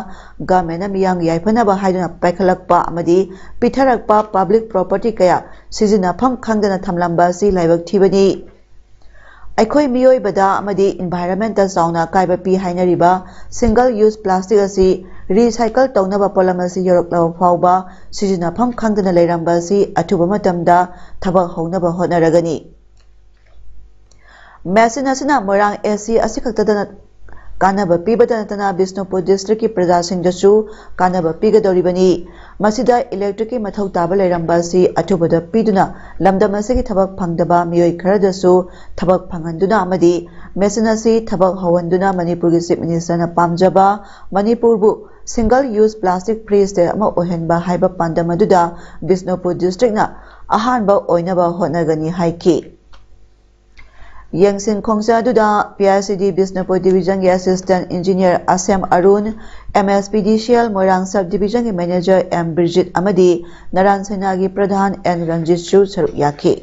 governmentꯅ ꯃꯤꯌꯥꯝꯒꯤ ꯌꯥꯏꯐꯅꯕ ꯍꯥꯏꯗꯨꯅ ꯄꯥꯏꯈꯠꯂꯛꯄ ꯑꯃꯗꯤ ꯄꯤꯊꯔꯛꯄ public property ꯀꯌꯥ ꯁꯤꯖꯤꯟꯅꯐꯝ ꯈꯪꯗꯅ ꯊꯝꯂꯝꯕ ꯑꯁꯤ ꯂꯥꯏꯕꯛ ꯊꯤꯕꯅꯤ꯫ ꯑꯩꯈꯣꯏ ꯃꯤꯑꯣꯏꯕꯗ ꯑꯃꯗꯤ environmentꯇ ꯆꯥꯎꯅ ꯑꯀꯥꯏꯕ ꯄꯤ ꯍꯥꯏꯅꯔꯤꯕ single use plastic ꯑꯁꯤ recycle ꯇꯧꯅꯕ ꯄꯣꯠꯂꯝ ꯑꯁꯤ ꯌꯧꯔꯛꯂꯕ ꯐꯥꯎꯕ ꯁꯤꯖꯤꯟꯅꯐꯝ ꯈꯪꯗꯅ ꯂꯩꯔꯝꯕ ꯑꯁꯤ ꯑꯊꯨꯕ ꯃꯇꯝꯗ ꯊꯕꯛ ꯍꯧꯅꯕ ꯍꯣꯠꯅꯔꯒꯅꯤ꯫ Machine ꯑꯁꯤꯅ ꯃꯣꯏꯔꯥꯡ A C ꯑꯁꯤꯈꯛꯇꯗ ꯀꯥꯟꯅꯕ ꯄꯤꯕꯇ ꯅꯠꯇꯅ ꯕꯤꯁꯅꯨꯄꯨꯔ districtꯀꯤ ꯄ꯭ꯔꯖꯥꯁꯤꯡꯗꯁꯨ ꯀꯥꯟꯅꯕ ꯄꯤꯒꯗꯧꯔꯤꯕꯅꯤ꯫ ꯃꯁꯤꯗ electricꯀꯤ ꯃꯊꯧ ꯇꯥꯕ ꯂꯩꯔꯝꯕ ꯑꯁꯤ ꯑꯊꯨꯕꯗ ꯄꯤꯗꯨꯅ ꯂꯝꯗꯝ ꯑꯁꯤꯒꯤ ꯊꯕꯛ ꯐꯪꯗꯕ ꯃꯤꯑꯣꯏ ꯈꯔꯗꯁꯨ ꯊꯕꯛ ꯐꯪꯍꯟꯗꯨꯅ ꯑꯃꯗꯤ machine ꯑꯁꯤ ꯊꯕꯛ ꯍꯧꯍꯟꯗꯨꯅ ꯃꯅꯤꯄꯨꯔꯒꯤ Chief Ministerꯅ ꯄꯥꯝꯖꯕ ꯃꯅꯤꯄꯨꯔꯕꯨ single use plastic free state ꯑꯃ ꯑꯣꯏꯍꯟꯕ ꯍꯥꯏꯕ ꯄꯥꯟꯗꯝ ꯑꯗꯨꯗ ꯕꯤꯁꯅꯨꯄꯨꯔ districtꯅ ꯑꯍꯥꯟꯕ ꯑꯣꯏꯅꯕ ꯍꯣꯠꯅꯒꯅꯤ ꯍꯥꯏꯈꯤ꯫ ꯌꯦꯡꯁꯤꯟ ꯈꯣꯡꯖꯥ ꯑꯗꯨꯗ P I C D Bishnupur Divisionꯒꯤ Assistant Engineer ꯑꯁꯦꯝ Arun, M S P D C L Moirang Sub Divisionꯒꯤ Manager M ꯕꯤꯔꯖꯤꯠ ꯑꯃꯗꯤ ꯅꯔꯥꯟ ꯁꯦꯅꯥꯒꯤ ꯄ꯭ꯔꯙꯥꯟ N ꯔꯟꯖꯤꯠꯁꯨ ꯁꯔꯨꯛ ꯌꯥꯈꯤ꯫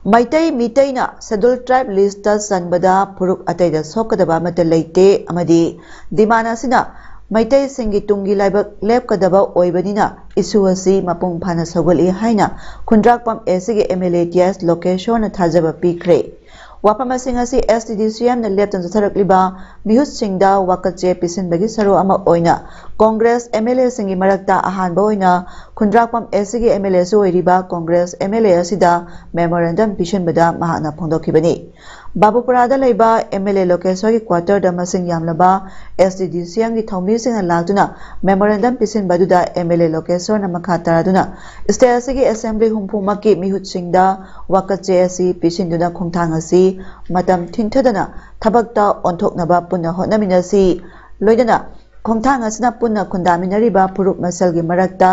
ꯃꯩꯇꯩ ꯃꯤꯇꯩꯅ Scheduled Tribe listꯇ ꯆꯟꯕꯗ ꯐꯨꯔꯨꯞ ꯑꯇꯩꯗ ꯁꯣꯛꯀꯗꯕ ꯑꯃꯠꯇ ꯂꯩꯇꯦ ꯑꯃꯗꯤ demand ꯑꯁꯤꯅ ꯃꯩꯇꯩꯁꯤꯡꯒꯤ ꯇꯨꯡꯒꯤ ꯂꯥꯏꯕꯛ ꯂꯦꯞꯀꯗꯕ ꯑꯣꯏꯕꯅꯤꯅ issue ꯑꯁꯤ ꯃꯄꯨꯡ ꯐꯥꯅ ꯁꯧꯒꯠꯂꯤ ꯍꯥꯏꯅ ꯈꯨꯟꯗ꯭ꯔꯥꯛꯄꯝ ACꯒꯤ M L A T S ꯂꯣꯀꯦꯁꯣꯔꯅ ꯊꯥꯖꯕ ꯄꯤꯈ꯭ꯔꯦ꯫ ꯋꯥꯐꯝꯁꯤꯡ ꯑꯁꯤ S T D C Mꯅ ꯂꯦꯞꯇꯅ ꯆꯠꯊꯔꯛꯂꯤꯕ ꯃꯤꯍꯨꯠꯁꯤꯡꯗ ꯋꯥꯀꯠꯆꯦ ꯄꯤꯁꯤꯟꯕꯒꯤ ꯁꯔꯨꯛ ꯑꯃ ꯑꯣꯏꯅ Congress M L Aꯁꯤꯡꯒꯤ ꯃꯔꯛꯇ ꯑꯍꯥꯟꯕ ꯑꯣꯏꯅ ꯈꯨꯟꯗ꯭ꯔꯥꯛꯄꯝ ACꯒꯤ M L Aꯁꯨ ꯑꯣꯏꯔꯤꯕ Congress M L A ꯑꯁꯤꯗ memorandum ꯄꯤꯁꯤꯟꯕꯗ ꯃꯍꯥꯛꯅ ꯐꯣꯡꯗꯣꯛꯈꯤꯕꯅꯤ꯫ ꯕꯥꯕꯨꯄꯨꯔꯥꯗ ꯂꯩꯕ ꯑꯦꯝ ꯑꯦꯜ ꯑꯦ ꯂꯣꯀꯦꯁꯣꯔꯒꯤ ꯀ꯭ꯋꯥꯇꯔꯗ ꯃꯁꯤꯡ ꯌꯥꯝꯂꯕ ꯑꯦꯁ ꯇꯤ ꯗꯤ ꯁꯤ ꯑꯦꯝꯒꯤ ꯊꯧꯃꯤꯁꯤꯡꯅ ꯂꯥꯛꯇꯨꯅ ꯃꯦꯃꯣꯔꯦꯟꯗꯝ ꯄꯤꯁꯤꯟꯕ ꯑꯗꯨꯗ ꯑꯦꯝ ꯑꯦꯜ ꯑꯦ ꯂꯣꯀꯦꯁꯣꯔꯅ ꯃꯈꯥ ꯇꯥꯔꯗꯨꯅ ꯁ꯭ꯇꯦꯠ ꯑꯁꯤꯒꯤ ꯑꯦꯁꯦꯝꯕ꯭ꯂꯤ ꯍꯨꯝꯐꯨꯃꯛꯀꯤ ꯃꯤꯍꯨꯠꯁꯤꯡꯗ ꯋꯥꯀꯠꯆꯦ ꯑꯁꯤ ꯄꯤꯁꯤꯟꯗꯨꯅ ꯈꯣꯡꯊꯥꯡ ꯑꯁꯤ ꯃꯇꯝ ꯊꯤꯟꯊꯗꯅ ꯊꯕꯛꯇ ꯑꯣꯟꯊꯣꯛꯅꯕ ꯄꯨꯟꯅ ꯍꯣꯠꯅꯃꯤꯟꯅꯁꯤ꯫ ꯂꯣꯏꯅꯅ ꯈꯣꯡꯊꯥꯡ ꯑꯁꯤꯅ ꯄꯨꯟꯅ ꯈꯨꯟꯗꯥꯃꯤꯟꯅꯔꯤꯕ ꯐꯨꯔꯨꯞ ꯃꯁꯦꯜꯒꯤ ꯃꯔꯛꯇ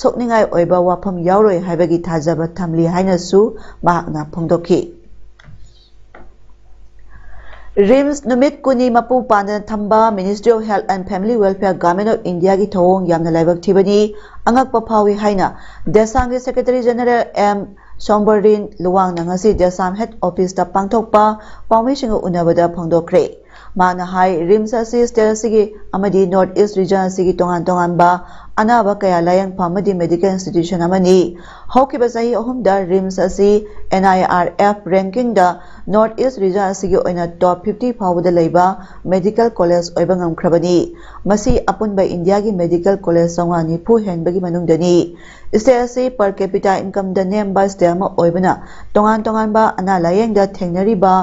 ꯁꯣꯛꯅꯤꯡꯉꯥꯏ ꯑꯣꯏꯕ ꯋꯥꯐꯝ ꯌꯥꯎꯔꯣꯏ ꯍꯥꯏꯕꯒꯤ ꯊꯥꯖꯕ ꯊꯝꯂꯤ ꯍꯥꯏꯅꯁꯨ ꯃꯍꯥꯛꯅ ꯐꯣꯡꯗꯣꯛꯈꯤ꯫ ꯔꯤꯝꯁ ꯅꯨꯃꯤꯠ ꯀꯨꯟꯅꯤ ꯃꯄꯨ ꯄꯥꯟꯗꯅ ꯊꯝꯕ Ministry of Health and Family Welfare, Government of Indiaꯒꯤ ꯊꯧꯑꯣꯡ ꯌꯥꯝꯅ ꯂꯥꯏꯕꯛ ꯊꯤꯕꯅꯤ, ꯑꯉꯛꯄ ꯐꯥꯎꯏ ꯍꯥꯏꯅ ꯗꯦꯁꯥꯝꯒꯤ ꯁꯦꯀ꯭ꯔꯦꯇꯔꯤ ꯖꯦꯅꯔꯦꯜ ꯑꯦꯝ ꯁꯣꯝꯕꯔꯤꯟ ꯂꯨꯋꯥꯡꯅ ꯉꯁꯤ ꯗꯦꯁꯥꯝ ꯍꯦꯗ ꯑꯣꯐꯤꯁꯇ ꯄꯥꯡꯊꯣꯛꯄ ꯄꯥꯎꯃꯤꯁꯤꯡꯒ ꯎꯅꯕꯗ ꯐꯣꯡꯗꯣꯛꯈ꯭ꯔꯦ꯫ ꯃꯍꯥꯛꯅ ꯍꯥꯏ, ꯔꯤꯝꯁ ꯑꯁꯤ ꯁ꯭ꯇꯦꯠ ꯑꯁꯤꯒꯤ ꯑꯃꯗꯤ ꯅꯣꯔꯠ ꯏꯁ ꯔꯤꯖꯟ ꯑꯁꯤꯒꯤ ꯇꯣꯉꯥꯟ ꯇꯣꯉꯥꯟꯕ ꯑꯅꯥꯕ ꯀꯌꯥ ꯂꯥꯌꯦꯡꯐꯝ ꯑꯃꯗꯤ ꯃꯦꯗꯤꯀꯦꯜ ꯏꯟꯁꯇꯤꯇ꯭ꯌꯨꯁꯟ ꯑꯃꯅꯤ꯫ ꯍꯧꯈꯤꯕ ꯆꯍꯤ ꯑꯍꯨꯝꯗ ꯔꯤꯝꯁ ꯑꯁꯤ ꯑꯦꯟ ꯑꯥꯏ ꯑꯥꯔ ꯑꯦꯐ ꯔꯦꯡꯀꯤꯡꯗ ꯅꯣꯔꯠ ꯏꯁ ꯔꯤꯖꯟ ꯑꯁꯤꯒꯤ ꯑꯣꯏꯅ ꯇꯣꯞ ꯐꯤꯐꯇꯤ ꯐꯥꯎꯕꯗ ꯂꯩꯕ ꯃꯦꯗꯤꯀꯦꯜ ꯀꯣꯂꯦꯖ ꯑꯣꯏꯕ ꯉꯝꯈ꯭ꯔꯕꯅꯤ꯫ ꯃꯁꯤ ꯑꯄꯨꯟꯕ ꯏꯟꯗꯤꯌꯥꯒꯤ ꯃꯦꯗꯤꯀꯦꯜ ꯀꯣꯂꯦꯖ ꯆꯥꯝꯃꯉꯥ ꯅꯤꯐꯨ ꯍꯦꯟꯕꯒꯤ ꯃꯅꯨꯡꯗꯅꯤ꯫ ꯁ꯭ꯇꯦꯠ ꯑꯁꯤ per capita incomeꯗ ꯅꯦꯝꯕ ꯁ꯭ꯇꯦꯠ ꯑꯃ ꯑꯣꯏꯕꯅ ꯇꯣꯉꯥꯟ ꯇꯣꯉꯥꯟꯕ ꯑꯅꯥ ꯂꯥꯌꯦꯡꯗ ꯊꯦꯡꯅꯔꯤꯕ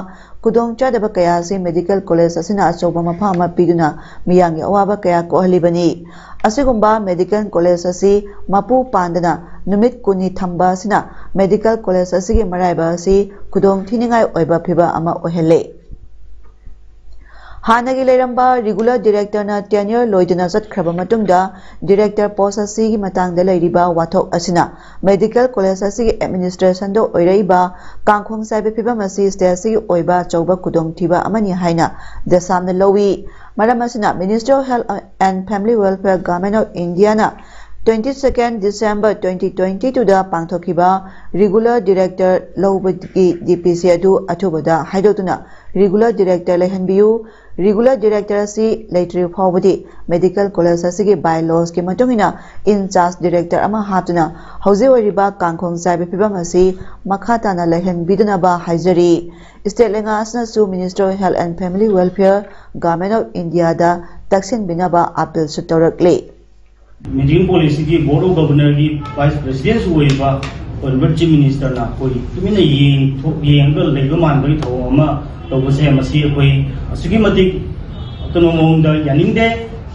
ꯈꯨꯗꯣꯡꯆꯥꯗꯕ ꯀꯌꯥ ꯑꯁꯤ ꯃꯦꯗꯤꯀꯦꯜ ꯀꯣꯂꯦꯖ ꯑꯁꯤꯅ ꯑꯆꯧꯕ ꯃꯐꯝ ꯑꯃ ꯄꯤꯗꯨꯅ ꯃꯤꯌꯥꯝꯒꯤ ꯑꯋꯥꯕ ꯀꯌꯥ ꯀꯣꯛꯍꯜꯂꯤꯕꯅꯤ꯫ ꯑꯁꯤꯒꯨꯝꯕ ꯃꯦꯗꯤꯀꯦꯜ ꯀꯣꯂꯦꯖ ꯑꯁꯤ ꯃꯄꯨ ꯄꯥꯟꯗꯅ ꯅꯨꯃꯤꯠ ꯀꯨꯟꯅꯤ ꯊꯝꯕ ꯑꯁꯤꯅ ꯃꯦꯗꯤꯀꯦꯜ ꯀꯣꯂꯦꯖ ꯑꯁꯤꯒꯤ ꯃꯔꯥꯏꯕ ꯑꯁꯤ ꯈꯨꯗꯣꯡ ꯊꯤꯅꯤꯡꯉꯥꯏ ꯑꯣꯏꯕ ꯐꯤꯚꯝ ꯑꯃ ꯑꯣꯏꯍꯜꯂꯦ꯫ ꯍꯥꯟꯅꯒꯤ ꯂꯩꯔꯝꯕ ꯔꯤꯒꯨꯂꯔ ꯗꯤꯔꯦꯛꯇꯔꯅ ꯇꯦꯟꯌꯔ ꯂꯣꯏꯗꯅ ꯆꯠꯈ꯭ꯔꯕ ꯃꯇꯨꯡꯗ ꯗꯤꯔꯦꯛꯇꯔ ꯄꯣꯁ ꯑꯁꯤꯒꯤ ꯃꯇꯥꯡꯗ ꯂꯩꯔꯤꯕ ꯋꯥꯊꯣꯛ ꯑꯁꯤꯅ ꯃꯦꯗꯤꯀꯦꯜ ꯀꯣꯂꯦꯖ ꯑꯁꯤꯒꯤ ꯑꯦꯗꯃꯤꯅꯤꯁꯇ꯭ꯔꯦꯁꯟꯗ ꯑꯣꯏꯔꯛꯏꯕ ꯀꯥꯡꯈꯣꯡ ꯆꯥꯏꯕ ꯐꯤꯚꯝ ꯑꯁꯤ ꯁ꯭ꯇꯦꯠ ꯑꯁꯤꯒꯤ ꯑꯣꯏꯕ ꯑꯆꯧꯕ ꯈꯨꯗꯣꯡꯊꯤꯕ ꯑꯃꯅꯤ ꯍꯥꯏꯅ ꯗꯦꯁꯥꯝꯅ ꯂꯧꯏ꯫ ꯃꯔꯝ ꯑꯁꯤꯅ Ministry of Health and Family Welfare, Government of Indiaꯅ twenty second December twenty twenty twoꯗ ꯄꯥꯡꯊꯣꯛꯈꯤꯕ ꯔꯤꯒꯨꯂꯔ ꯗꯤꯔꯦꯛꯇꯔ ꯂꯧꯕꯒꯤ ꯗꯤ ꯄꯤ ꯁꯤ ꯑꯗꯨ ꯑꯊꯨꯕꯗ ꯍꯥꯏꯗꯣꯛꯇꯨꯅ ꯔꯤꯒꯨꯂꯔ ꯗꯤꯔꯦꯛꯇꯔ ꯂꯩꯍꯟꯕꯤꯌꯨ꯫ ꯔꯤꯒꯨꯂꯔ ꯗꯤꯔꯦꯛꯇꯔ ꯑꯁꯤ ꯂꯩꯇ꯭ꯔꯤꯕ ꯐꯥꯎꯕꯗꯤ ꯃꯦꯗꯤꯀꯦꯜ ꯀꯣꯂꯦꯖ ꯑꯁꯤꯒꯤ ꯕꯥꯏꯂꯣꯁꯀꯤ ꯃꯇꯨꯡ ꯏꯟꯅ ꯏꯟ ꯆꯥꯔꯖ ꯗꯤꯔꯦꯛꯇꯔ ꯑꯃ ꯍꯥꯞꯇꯨꯅ ꯍꯧꯖꯤꯛ ꯑꯣꯏꯔꯤꯕ ꯀꯥꯡꯈꯣꯡ ꯆꯥꯏꯕ ꯐꯤꯚꯝ ꯑꯁꯤ ꯃꯈꯥ ꯇꯥꯅ ꯂꯩꯍꯟꯕꯤꯗꯅꯕ ꯍꯥꯏꯖꯔꯤ꯫ ꯁ꯭ꯇꯦꯠ ꯂꯩꯉꯥꯛ ꯑꯁꯤꯅꯁꯨ Ministry of Health and Family Welfare, Government of Indiaꯗ ꯇꯛꯁꯤꯟꯕꯤꯅꯕ ꯑꯥꯄꯤꯜꯁꯨ ꯇꯧꯔꯛꯂꯤ꯫ ꯃꯦꯗꯤꯀꯦꯜ ꯀꯣꯂꯦꯖꯁꯤꯒꯤ ꯕꯣꯔꯗ ꯑꯣꯐ ꯒꯕꯔꯅꯔꯒꯤ ꯚꯥꯏꯁ ꯄ꯭ꯔꯦꯁꯤꯗꯦꯟꯁꯨ ꯑꯣꯏꯔꯤꯕ ꯑꯣꯅꯔꯦꯕꯜ ꯆꯤꯐ ꯃꯤꯅꯤꯁꯇꯔꯅ ꯑꯩꯈꯣꯏ ꯇꯨꯃꯤꯟꯅ ꯌꯦꯡꯊꯣꯛ-, ꯌꯦꯡꯉꯒ ꯂꯩꯕ ꯃꯥꯟꯕꯒꯤ ꯊꯧꯑꯣꯡ ꯑꯃ ꯇꯧꯕꯁꯦ, ꯃꯁꯤ ꯑꯩꯈꯣꯏ ꯑꯁꯨꯛꯀꯤ ꯃꯇꯤꯛ ꯑꯀꯟꯕ ꯃꯑꯣꯡꯗ ꯌꯥꯅꯤꯡꯗꯦ꯫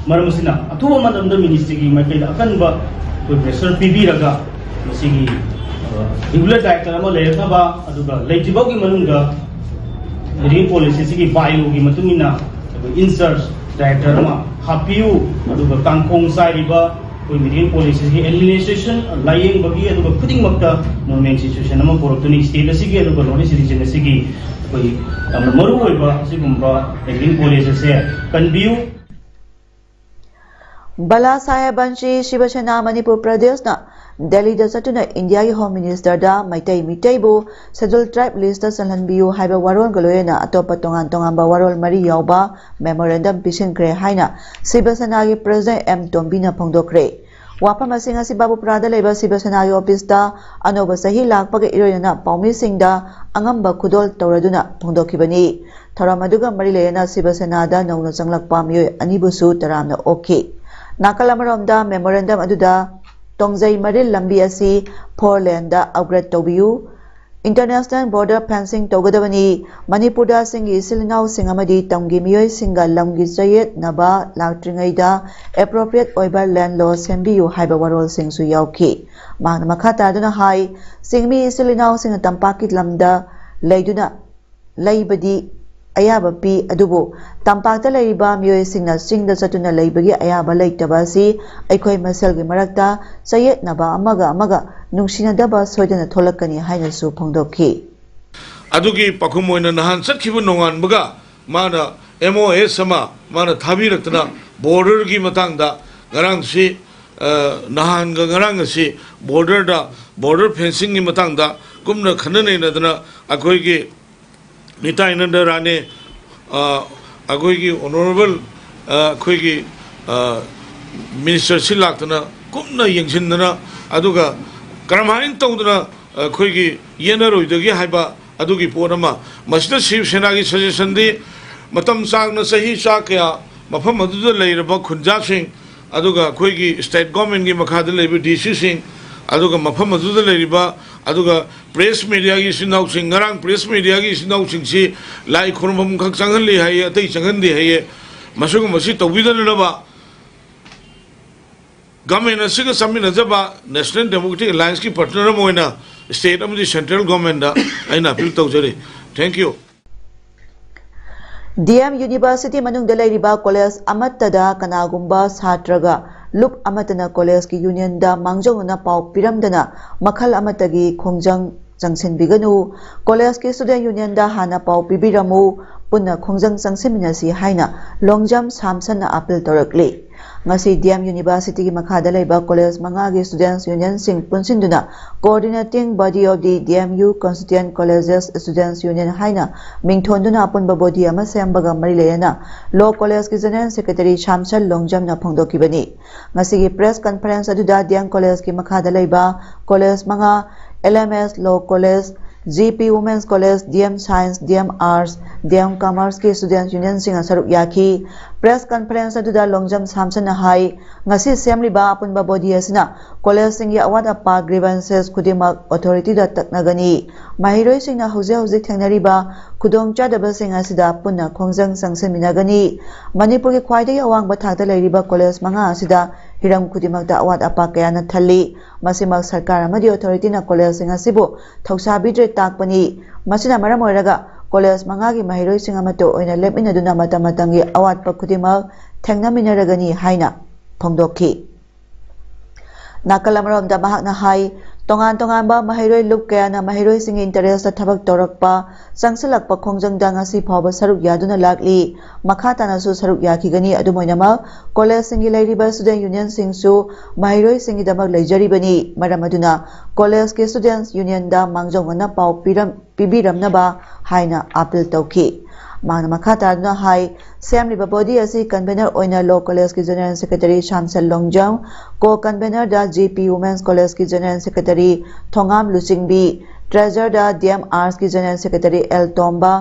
ꯃꯔꯝ ꯑꯁꯤꯅ, ꯑꯊꯨꯕ ꯃꯇꯝꯗ ꯃꯤꯅꯤꯁꯇ꯭ꯔꯤꯒꯤ ꯃꯥꯏꯀꯩꯗ ꯑꯀꯟꯕ ꯑꯩꯈꯣꯏ ꯄ꯭ꯔꯦꯁꯔ ꯄꯤꯕꯤꯔꯒ, ꯃꯁꯤꯒꯤ, ꯑ, ꯔꯤꯒꯨꯂꯔ ꯗꯥꯏꯔꯦꯛꯇꯔ ꯑꯃ ꯂꯩꯔꯛꯅꯕ, ꯑꯗꯨꯒ ꯂꯩꯇ꯭ꯔꯤꯐꯥꯎꯒꯤ ꯃꯅꯨꯡꯗ ꯃꯦꯗꯤꯀꯦꯜ ꯀꯣꯂꯦꯖ ꯑꯁꯤꯒꯤ ꯕꯥꯏꯑꯣꯒꯤ ꯃꯇꯨꯡ ꯏꯟꯅ ꯑꯩꯈꯣꯏ ꯏꯟꯆꯥꯔꯖ ꯗꯥꯏꯔꯦꯛꯇꯔ ꯑꯃ ꯍꯥꯞꯄꯤꯌꯨ꯫ ꯑꯗꯨꯒ ꯀꯥꯡꯈꯣꯡ ꯆꯥꯏꯔꯤꯕ ꯑꯩꯈꯣꯏ ꯃꯦꯗꯤꯀꯦꯜ ꯀꯣꯂꯦꯖ ꯑꯁꯤꯒꯤ ꯑꯦꯗꯃꯤꯅꯤꯁꯇ꯭ꯔꯦꯁꯟ, ꯂꯥꯏꯌꯦꯡꯕꯒꯤ, ꯑꯗꯨꯒ ꯈꯨꯗꯤꯡꯃꯛꯇ ꯅꯣꯔꯃꯦꯟ ꯁꯤꯆꯨꯋꯦꯁꯟ ꯑꯃ ꯄꯨꯔꯛꯇꯨꯅ ꯁ꯭ꯇꯦꯠ ꯑꯁꯤꯒꯤ ꯑꯗꯨꯒ ꯅꯣꯔꯠ ꯏꯁ ꯔꯤꯖꯟ ꯑꯁꯤꯒꯤ ꯑꯩꯈꯣꯏ ꯌꯥꯝꯅ ꯃꯔꯨꯑꯣꯏꯕ ꯑꯁꯤꯒꯨꯝꯕ ꯃꯦꯗꯤꯀꯦꯜ ꯀꯣꯂꯦꯖ ꯑꯁꯦ ꯀꯟꯕꯤꯌꯨ꯫ ꯕꯂꯥ ꯁꯥꯍꯦꯕ ꯕꯟꯁꯤ ꯁꯤꯕ ꯁꯦꯅꯥ ꯃꯅꯤꯄꯨꯔ ꯄ꯭ꯔꯗꯦꯁꯅ ꯗꯦꯜꯂꯤꯗ ꯆꯠꯇꯨꯅ ꯏꯟꯗꯤꯌꯥꯒꯤ ꯍꯣꯝ ꯃꯤꯅꯤꯁꯇꯔꯗ ꯃꯩꯇꯩ ꯃꯤꯇꯩꯕꯨ ꯁꯦꯗꯨꯜ ꯇ꯭ꯔꯥꯏꯕ ꯂꯤꯁꯇ ꯆꯜꯍꯟꯕꯤꯌꯨ ꯍꯥꯏꯕ ꯋꯥꯔꯣꯜꯒ ꯂꯣꯏꯅꯅ ꯑꯇꯣꯞꯄ ꯇꯣꯉꯥꯟ ꯇꯣꯉꯥꯟꯕ ꯋꯥꯔꯣꯜ ꯃꯔꯤ ꯌꯥꯎꯕ ꯃꯦꯃꯣꯔꯦꯟꯗꯝ ꯄꯤꯁꯤꯟꯈ꯭ꯔꯦ ꯍꯥꯏꯅ ꯁꯤꯕ ꯁꯦꯅꯥꯒꯤ ꯄ꯭ꯔꯁꯤꯗꯦꯟꯠ ꯑꯦꯝ ꯇꯣꯝꯕꯤꯅ ꯐꯣꯡꯗꯣꯛꯈ꯭ꯔꯦ꯫ ꯋꯥꯐꯝ ꯑꯁꯤꯡ ꯑꯁꯤ ꯕꯥꯕꯨꯄꯨꯔꯥꯗ ꯂꯩꯕ ꯁꯤꯕ ꯁꯦꯅꯥꯒꯤ ꯑꯣꯐꯤꯁꯇ ꯑꯅꯧꯕ ꯆꯍꯤ ꯂꯥꯛꯄꯒ ꯏꯔꯣꯏꯅꯅ ꯄꯥꯎꯃꯤꯁꯤꯡꯗ ꯑꯉꯝꯕ ꯈꯨꯗꯣꯜ ꯇꯧꯔꯗꯨꯅ ꯐꯣꯡꯗꯣꯛꯈꯤꯕꯅꯤ꯫ ꯊꯧꯔꯝ ꯑꯗꯨꯒ ꯃꯔꯤ ꯂꯩꯅꯅ ꯁꯤꯕ ꯁꯦꯅꯥꯗ ꯅꯧꯅ ꯆꯪꯂꯛꯄ ꯃꯤꯑꯣꯏ ꯑꯅꯤꯕꯨꯁꯨ ꯇꯔꯥꯝꯅ ꯑꯣꯛꯈꯤ꯫ ꯅꯥꯀꯜ ꯑꯃꯔꯣꯝꯗ ꯃꯦꯃꯣꯔꯦꯟꯗꯝ ꯑꯗꯨꯗ ꯇꯣꯡꯖꯩ ꯃꯔꯤꯜ ꯂꯝꯕꯤ ꯑꯁꯤ ꯐꯣꯔ ꯂꯦꯟꯗ ꯑꯞꯒ꯭ꯔꯦꯗ ꯇꯧꯕꯤꯌꯨ, ꯏꯟꯇꯔꯅꯦꯁꯅꯦꯜ ꯕꯣꯔꯗꯔ ꯐꯦꯟꯁꯤꯡ ꯇꯧꯒꯗꯕꯅꯤ, ꯃꯅꯤꯄꯨꯔꯗ ꯆꯤꯡꯒꯤ ꯏꯆꯤꯜ ꯏꯅꯥꯎꯁꯤꯡ ꯑꯃꯗꯤ ꯇꯝꯒꯤ ꯃꯤꯑꯣꯏꯁꯤꯡꯒ ꯂꯝꯒꯤ ꯆꯌꯦꯠꯅꯕ ꯂꯥꯛꯇ꯭ꯔꯤꯉꯩꯗ ꯑꯦꯄ꯭ꯔꯣꯄ꯭ꯔꯤꯌꯦꯠ ꯑꯣꯏꯕ ꯂꯦꯟ ꯂꯣ ꯁꯦꯝꯕꯤꯌꯨ ꯍꯥꯏꯕ ꯋꯥꯔꯣꯜꯁꯤꯡꯁꯨ ꯌꯥꯎꯈꯤ꯫ ꯃꯍꯥꯛꯅ ꯃꯈꯥ ꯇꯥꯗꯨꯅ ꯍꯥꯏ, ꯆꯤꯡꯃꯤ ꯏꯆꯤꯜ ꯏꯅꯥꯎꯁꯤꯡꯅ ꯇꯝꯄꯥꯛꯀꯤ ꯂꯝꯗ ꯂꯩꯗꯨꯅ ꯂꯩꯕꯗꯤ ꯑꯌꯥꯕ ꯄꯤ, ꯑꯗꯨꯕꯨ ꯇꯝꯄꯥꯛꯇ ꯂꯩꯔꯤꯕ ꯃꯤꯑꯣꯏꯁꯤꯡꯅ ꯆꯤꯡꯗ ꯆꯠꯇꯨꯅ ꯂꯩꯕꯒꯤ ꯑꯌꯥꯕ ꯂꯩꯇꯕ ꯑꯁꯤ ꯑꯩꯈꯣꯏ ꯃꯁꯦꯜꯒꯤ ꯃꯔꯛꯇ ꯆꯌꯦꯠꯅꯕ, ꯑꯃꯒ ꯑꯃꯒ ꯅꯨꯡꯁꯤꯅꯗꯕ ꯁꯣꯏꯗꯅ ꯊꯣꯛꯂꯛꯀꯅꯤ ꯍꯥꯏꯅꯁꯨ ꯐꯣꯡꯗꯣꯛꯈꯤ꯫ ꯑꯗꯨꯒꯤ ꯄꯥꯎꯈꯨꯝ ꯑꯣꯏꯅ ꯅꯍꯥꯟ ꯆꯠꯈꯤꯕ ꯅꯣꯡꯉꯥꯟꯕꯒ ꯃꯥꯅ ꯑꯦꯝ ꯑꯣ ꯑꯦꯁ ꯑꯃ ꯃꯥꯅ ꯊꯥꯕꯤꯔꯛꯇꯅ, ꯕꯣꯔꯗꯔꯒꯤ ꯃꯇꯥꯡꯗ ꯉꯔꯥꯡꯁꯤ, ꯑ, ꯅꯍꯥꯟꯒ ꯉꯔꯥꯡ ꯑꯁꯤ ꯕꯣꯔꯗꯔꯗ, ꯕꯣꯔꯗꯔ ꯐꯦꯟꯁꯤꯡꯒꯤ ꯃꯇꯥꯡꯗ ꯀꯨꯞꯅ ꯈꯟꯅ ꯅꯩꯅꯗꯅ ꯑꯩꯈꯣꯏꯒꯤ ꯅꯤꯇꯥꯏꯅꯟꯗ ꯔꯥꯅꯦ, ꯑ, ꯑꯩꯈꯣꯏꯒꯤ ꯑꯣꯅꯔꯦꯕꯜ, ꯑ, ꯑꯩꯈꯣꯏꯒꯤ, ꯑ, ꯃꯤꯅꯤꯁꯇꯔꯁꯤ ꯂꯥꯛꯇꯅ ꯀꯨꯞꯅ ꯌꯦꯡꯁꯤꯟꯗꯅ, ꯑꯗꯨꯒ ꯀꯔꯝꯍꯥꯏꯅ ꯇꯧꯗꯅ ꯑꯩꯈꯣꯏꯒꯤ ꯌꯦꯠꯅꯔꯣꯏꯗꯒꯦ ꯍꯥꯏꯕ ꯑꯗꯨꯒꯤ ꯄꯣꯠ ꯑꯃ꯫ ꯃꯁꯤꯗ ꯁꯤꯕ ꯁꯦꯅꯥꯒꯤ ꯁꯖꯦꯁꯟꯗꯤ, ꯃꯇꯝ ꯁꯥꯡꯅ, ꯆꯍꯤ ꯆꯥ ꯀꯌꯥ ꯃꯐꯝ ꯑꯗꯨꯗ ꯂꯩꯔꯕ ꯈꯨꯟꯖꯥꯁꯤꯡ, ꯑꯗꯨꯒ ꯑꯩꯈꯣꯏꯒꯤ ꯁ꯭ꯇꯦꯠ ꯒꯣꯔꯃꯦꯟꯒꯤ ꯃꯈꯥꯗ ꯂꯩꯕ ꯗꯤ ꯁꯤꯁꯤꯡ, ꯑꯗꯨꯒ ꯃꯐꯝ ꯑꯗꯨꯗ ꯂꯩꯔꯤꯕ, ꯑꯗꯨꯒ press mediaꯒꯤ ꯏꯆꯤꯟ ꯏꯅꯥꯎꯁꯤꯡ, ꯉꯔꯥꯡ press mediaꯒꯤ ꯏꯆꯤꯟ ꯏꯅꯥꯎꯁꯤꯡꯁꯤ ꯂꯥꯏ ꯈꯨꯔꯨꯝꯐꯝ ꯈꯛ ꯆꯪꯍꯜꯂꯤ ꯍꯥꯏꯌꯦ, ꯑꯇꯩ ꯆꯪꯍꯟꯗꯦ ꯍꯥꯏꯌꯦ꯫ ꯃꯁꯤꯒꯨꯝꯕꯁꯤ ꯇꯧꯕꯤꯗꯅꯅꯕ government ꯑꯁꯤꯒ ꯆꯠꯃꯤꯟꯅꯖꯕ National Democratic Allianceꯀꯤ partner ꯑꯃ ꯑꯣꯏꯅ state ꯑꯃꯗꯤ central governmentꯇ ꯑꯩꯅ appeal ꯇꯧꯖꯔꯤ꯫ Thank you꯫ D M University ꯃꯅꯨꯡꯗ ꯂꯩꯔꯤꯕ college ꯑꯃꯠꯇꯗ ꯀꯅꯥꯒꯨꯝꯕ ꯁꯥꯇ꯭ꯔꯒ ꯂꯨꯞ ꯑꯃꯠꯇꯅ collegeꯀꯤ unionꯗ ꯃꯥꯡꯖꯧꯅꯅ ꯄꯥꯎ ꯄꯤꯔꯝꯗꯅ ꯃꯈꯜ ꯑꯃꯠꯇꯒꯤ ꯈꯣꯡꯖꯪ ꯆꯪꯁꯤꯟꯕꯤꯒꯅꯨ꯫ Collegeꯀꯤ student unionꯗ ꯍꯥꯟꯅ ꯄꯥꯎ ꯄꯤꯕꯤꯔꯝꯃꯨ꯫ ꯄꯨꯟꯅ ꯈꯣꯡꯖꯪ ꯆꯪꯁꯤꯟꯃꯤꯟꯅꯁꯤ ꯍꯥꯏꯅ ꯂꯣꯡꯖꯝ ꯁꯥꯝꯁꯟꯅ appeal ꯇꯧꯔꯛꯂꯤ꯫ ꯉꯁꯤ D M Universityꯒꯤ ꯃꯈꯥꯗ ꯂꯩꯕ college ꯃꯉꯥꯒꯤ students unionꯁꯤꯡ ꯄꯨꯟꯁꯤꯟꯗꯨꯅ Coordinating Body of the D M U Constituent Colleges Students Union ꯍꯥꯏꯅ ꯃꯤꯡꯊꯣꯟꯗꯨꯅ ꯑꯄꯨꯟꯕ body ꯑꯃ ꯁꯦꯝꯕꯒ ꯃꯔꯤ ꯂꯩꯅꯅ Law Collegeꯀꯤ General Secretary ꯁꯥꯝꯁꯟ ꯂꯣꯡꯖꯝꯅ ꯐꯣꯡꯗꯣꯛꯈꯤꯕꯅꯤ꯫ ꯉꯁꯤꯒꯤ press conference ꯑꯗꯨꯗ D M Collegeꯀꯤ ꯃꯈꯥꯗ ꯂꯩꯕ college ꯃꯉꯥ, L M S Law College, G P Women's College, D M Science, D M Arts, D M Commerceꯀꯤ students unionꯁꯤꯡꯅ ꯁꯔꯨꯛ ꯌꯥꯈꯤ꯫ Press conference ꯑꯗꯨꯗ ꯂꯣꯡꯖꯝ ꯁꯥꯝꯁꯟꯅ ꯍꯥꯏ, ꯉꯁꯤ ꯁꯦꯝꯂꯤꯕ ꯑꯄꯨꯟꯕ body ꯑꯁꯤꯅ collegeꯁꯤꯡꯒꯤ ꯑꯋꯥꯠ ꯑꯄꯥ grievances ꯈꯨꯗꯤꯡꯃꯛ authorityꯗ ꯇꯛꯅꯒꯅꯤ꯫ ꯃꯍꯩꯔꯣꯏꯁꯤꯡꯅ ꯍꯧꯖꯤꯛ ꯍꯧꯖꯤꯛ ꯊꯦꯡꯅꯔꯤꯕ ꯈꯨꯗꯣꯡꯆꯥꯗꯕꯁꯤꯡ ꯑꯁꯤꯗ ꯄꯨꯟꯅ ꯈꯣꯡꯖꯪ ꯆꯪꯁꯤꯟꯃꯤꯟꯅꯒꯅꯤ꯫ ꯃꯅꯤꯄꯨꯔꯒꯤ ꯈ꯭ꯋꯥꯏꯗꯒꯤ ꯑꯋꯥꯡꯕ ꯊꯥꯛꯇ ꯂꯩꯔꯤꯕ college ꯃꯉꯥ ꯑꯁꯤꯗ ꯍꯤꯔꯝ ꯈꯨꯗꯤꯡꯃꯛꯇ ꯑꯋꯥꯠ ꯑꯄꯥ ꯀꯌꯥꯅ ꯊꯜꯂꯤ꯫ ꯃꯁꯤꯃꯛ ꯁꯔꯀꯥꯔ ꯑꯃꯗꯤ authorityꯅ collegeꯁꯤꯡ ꯑꯁꯤꯕꯨ ꯊꯧꯁꯥꯕꯤꯗ꯭ꯔꯦ ꯇꯥꯛꯄꯅꯤ꯫ ꯃꯁꯤꯅ ꯃꯔꯝ ꯑꯣꯏꯔꯒ college ꯃꯉꯥꯒꯤ ꯃꯍꯩꯔꯣꯏꯁꯤꯡ ꯑꯃꯠꯇ ꯑꯣꯏꯅ ꯂꯦꯞꯃꯤꯟꯅꯗꯨꯅ ꯃꯇꯝ ꯃꯇꯝꯒꯤ ꯑꯋꯥꯠꯄ ꯈꯨꯗꯤꯡꯃꯛ ꯊꯦꯡꯅꯃꯤꯟꯅꯔꯒꯅꯤ ꯍꯥꯏꯅ ꯐꯣꯡꯗꯣꯛꯈꯤ꯫ ꯅꯥꯀꯜ ꯑꯃꯔꯣꯝꯗ ꯃꯍꯥꯛꯅ ꯍꯥꯏ, ꯇꯣꯉꯥꯟ ꯇꯣꯉꯥꯟꯕ ꯃꯍꯩꯔꯣꯏ ꯂꯨꯞ ꯀꯌꯥꯅ ꯃꯍꯩꯔꯣꯏꯁꯤꯡꯒꯤ interestꯇ ꯊꯕꯛ ꯇꯧꯔꯛꯄ, ꯆꯪꯁꯤꯜꯂꯛꯄ ꯈꯣꯡꯖꯪꯗ ꯉꯁꯤ ꯐꯥꯎꯕ ꯁꯔꯨꯛ ꯌꯥꯗꯨꯅ ꯂꯥꯛꯂꯤ꯫ ꯃꯈꯥ ꯇꯥꯅꯁꯨ ꯁꯔꯨꯛ ꯌꯥꯈꯤꯒꯅꯤ꯫ ꯑꯗꯨꯝ ꯑꯣꯏꯅꯃꯛ, collegeꯁꯤꯡꯒꯤ ꯂꯩꯔꯤꯕ student unionꯁꯤꯡꯁꯨ ꯃꯍꯩꯔꯣꯏꯁꯤꯡꯒꯤꯗꯃꯛ ꯂꯩꯖꯔꯤꯕꯅꯤ꯫ ꯃꯔꯝ ꯑꯗꯨꯅ collegeꯀꯤ students unionꯗ ꯃꯥꯡꯖꯧꯅꯅ ꯄꯥꯎ ꯄꯤꯔꯝ-, ꯄꯤꯕꯤꯔꯝꯅꯕ ꯍꯥꯏꯅ appeal ꯇꯧꯈꯤ꯫ ꯃꯍꯥꯛꯅ ꯃꯈꯥ ꯇꯥꯗꯨꯅ ꯍꯥꯏ, ꯁꯦꯝꯂꯤꯕ body ꯑꯁꯤ convener ꯑꯣꯏꯅ Law Collegeꯀꯤ General Secretary ꯁꯥꯝꯁꯟ ꯂꯣꯡꯖꯝ, co-convenerꯗ G P Women's Collegeꯀꯤ General Secretary Thongam Luchingbi, Treasurer ꯗ ꯗꯤ ꯑꯦꯝ ꯑꯥꯔꯠꯁꯀꯤ General Secretary L Tomba,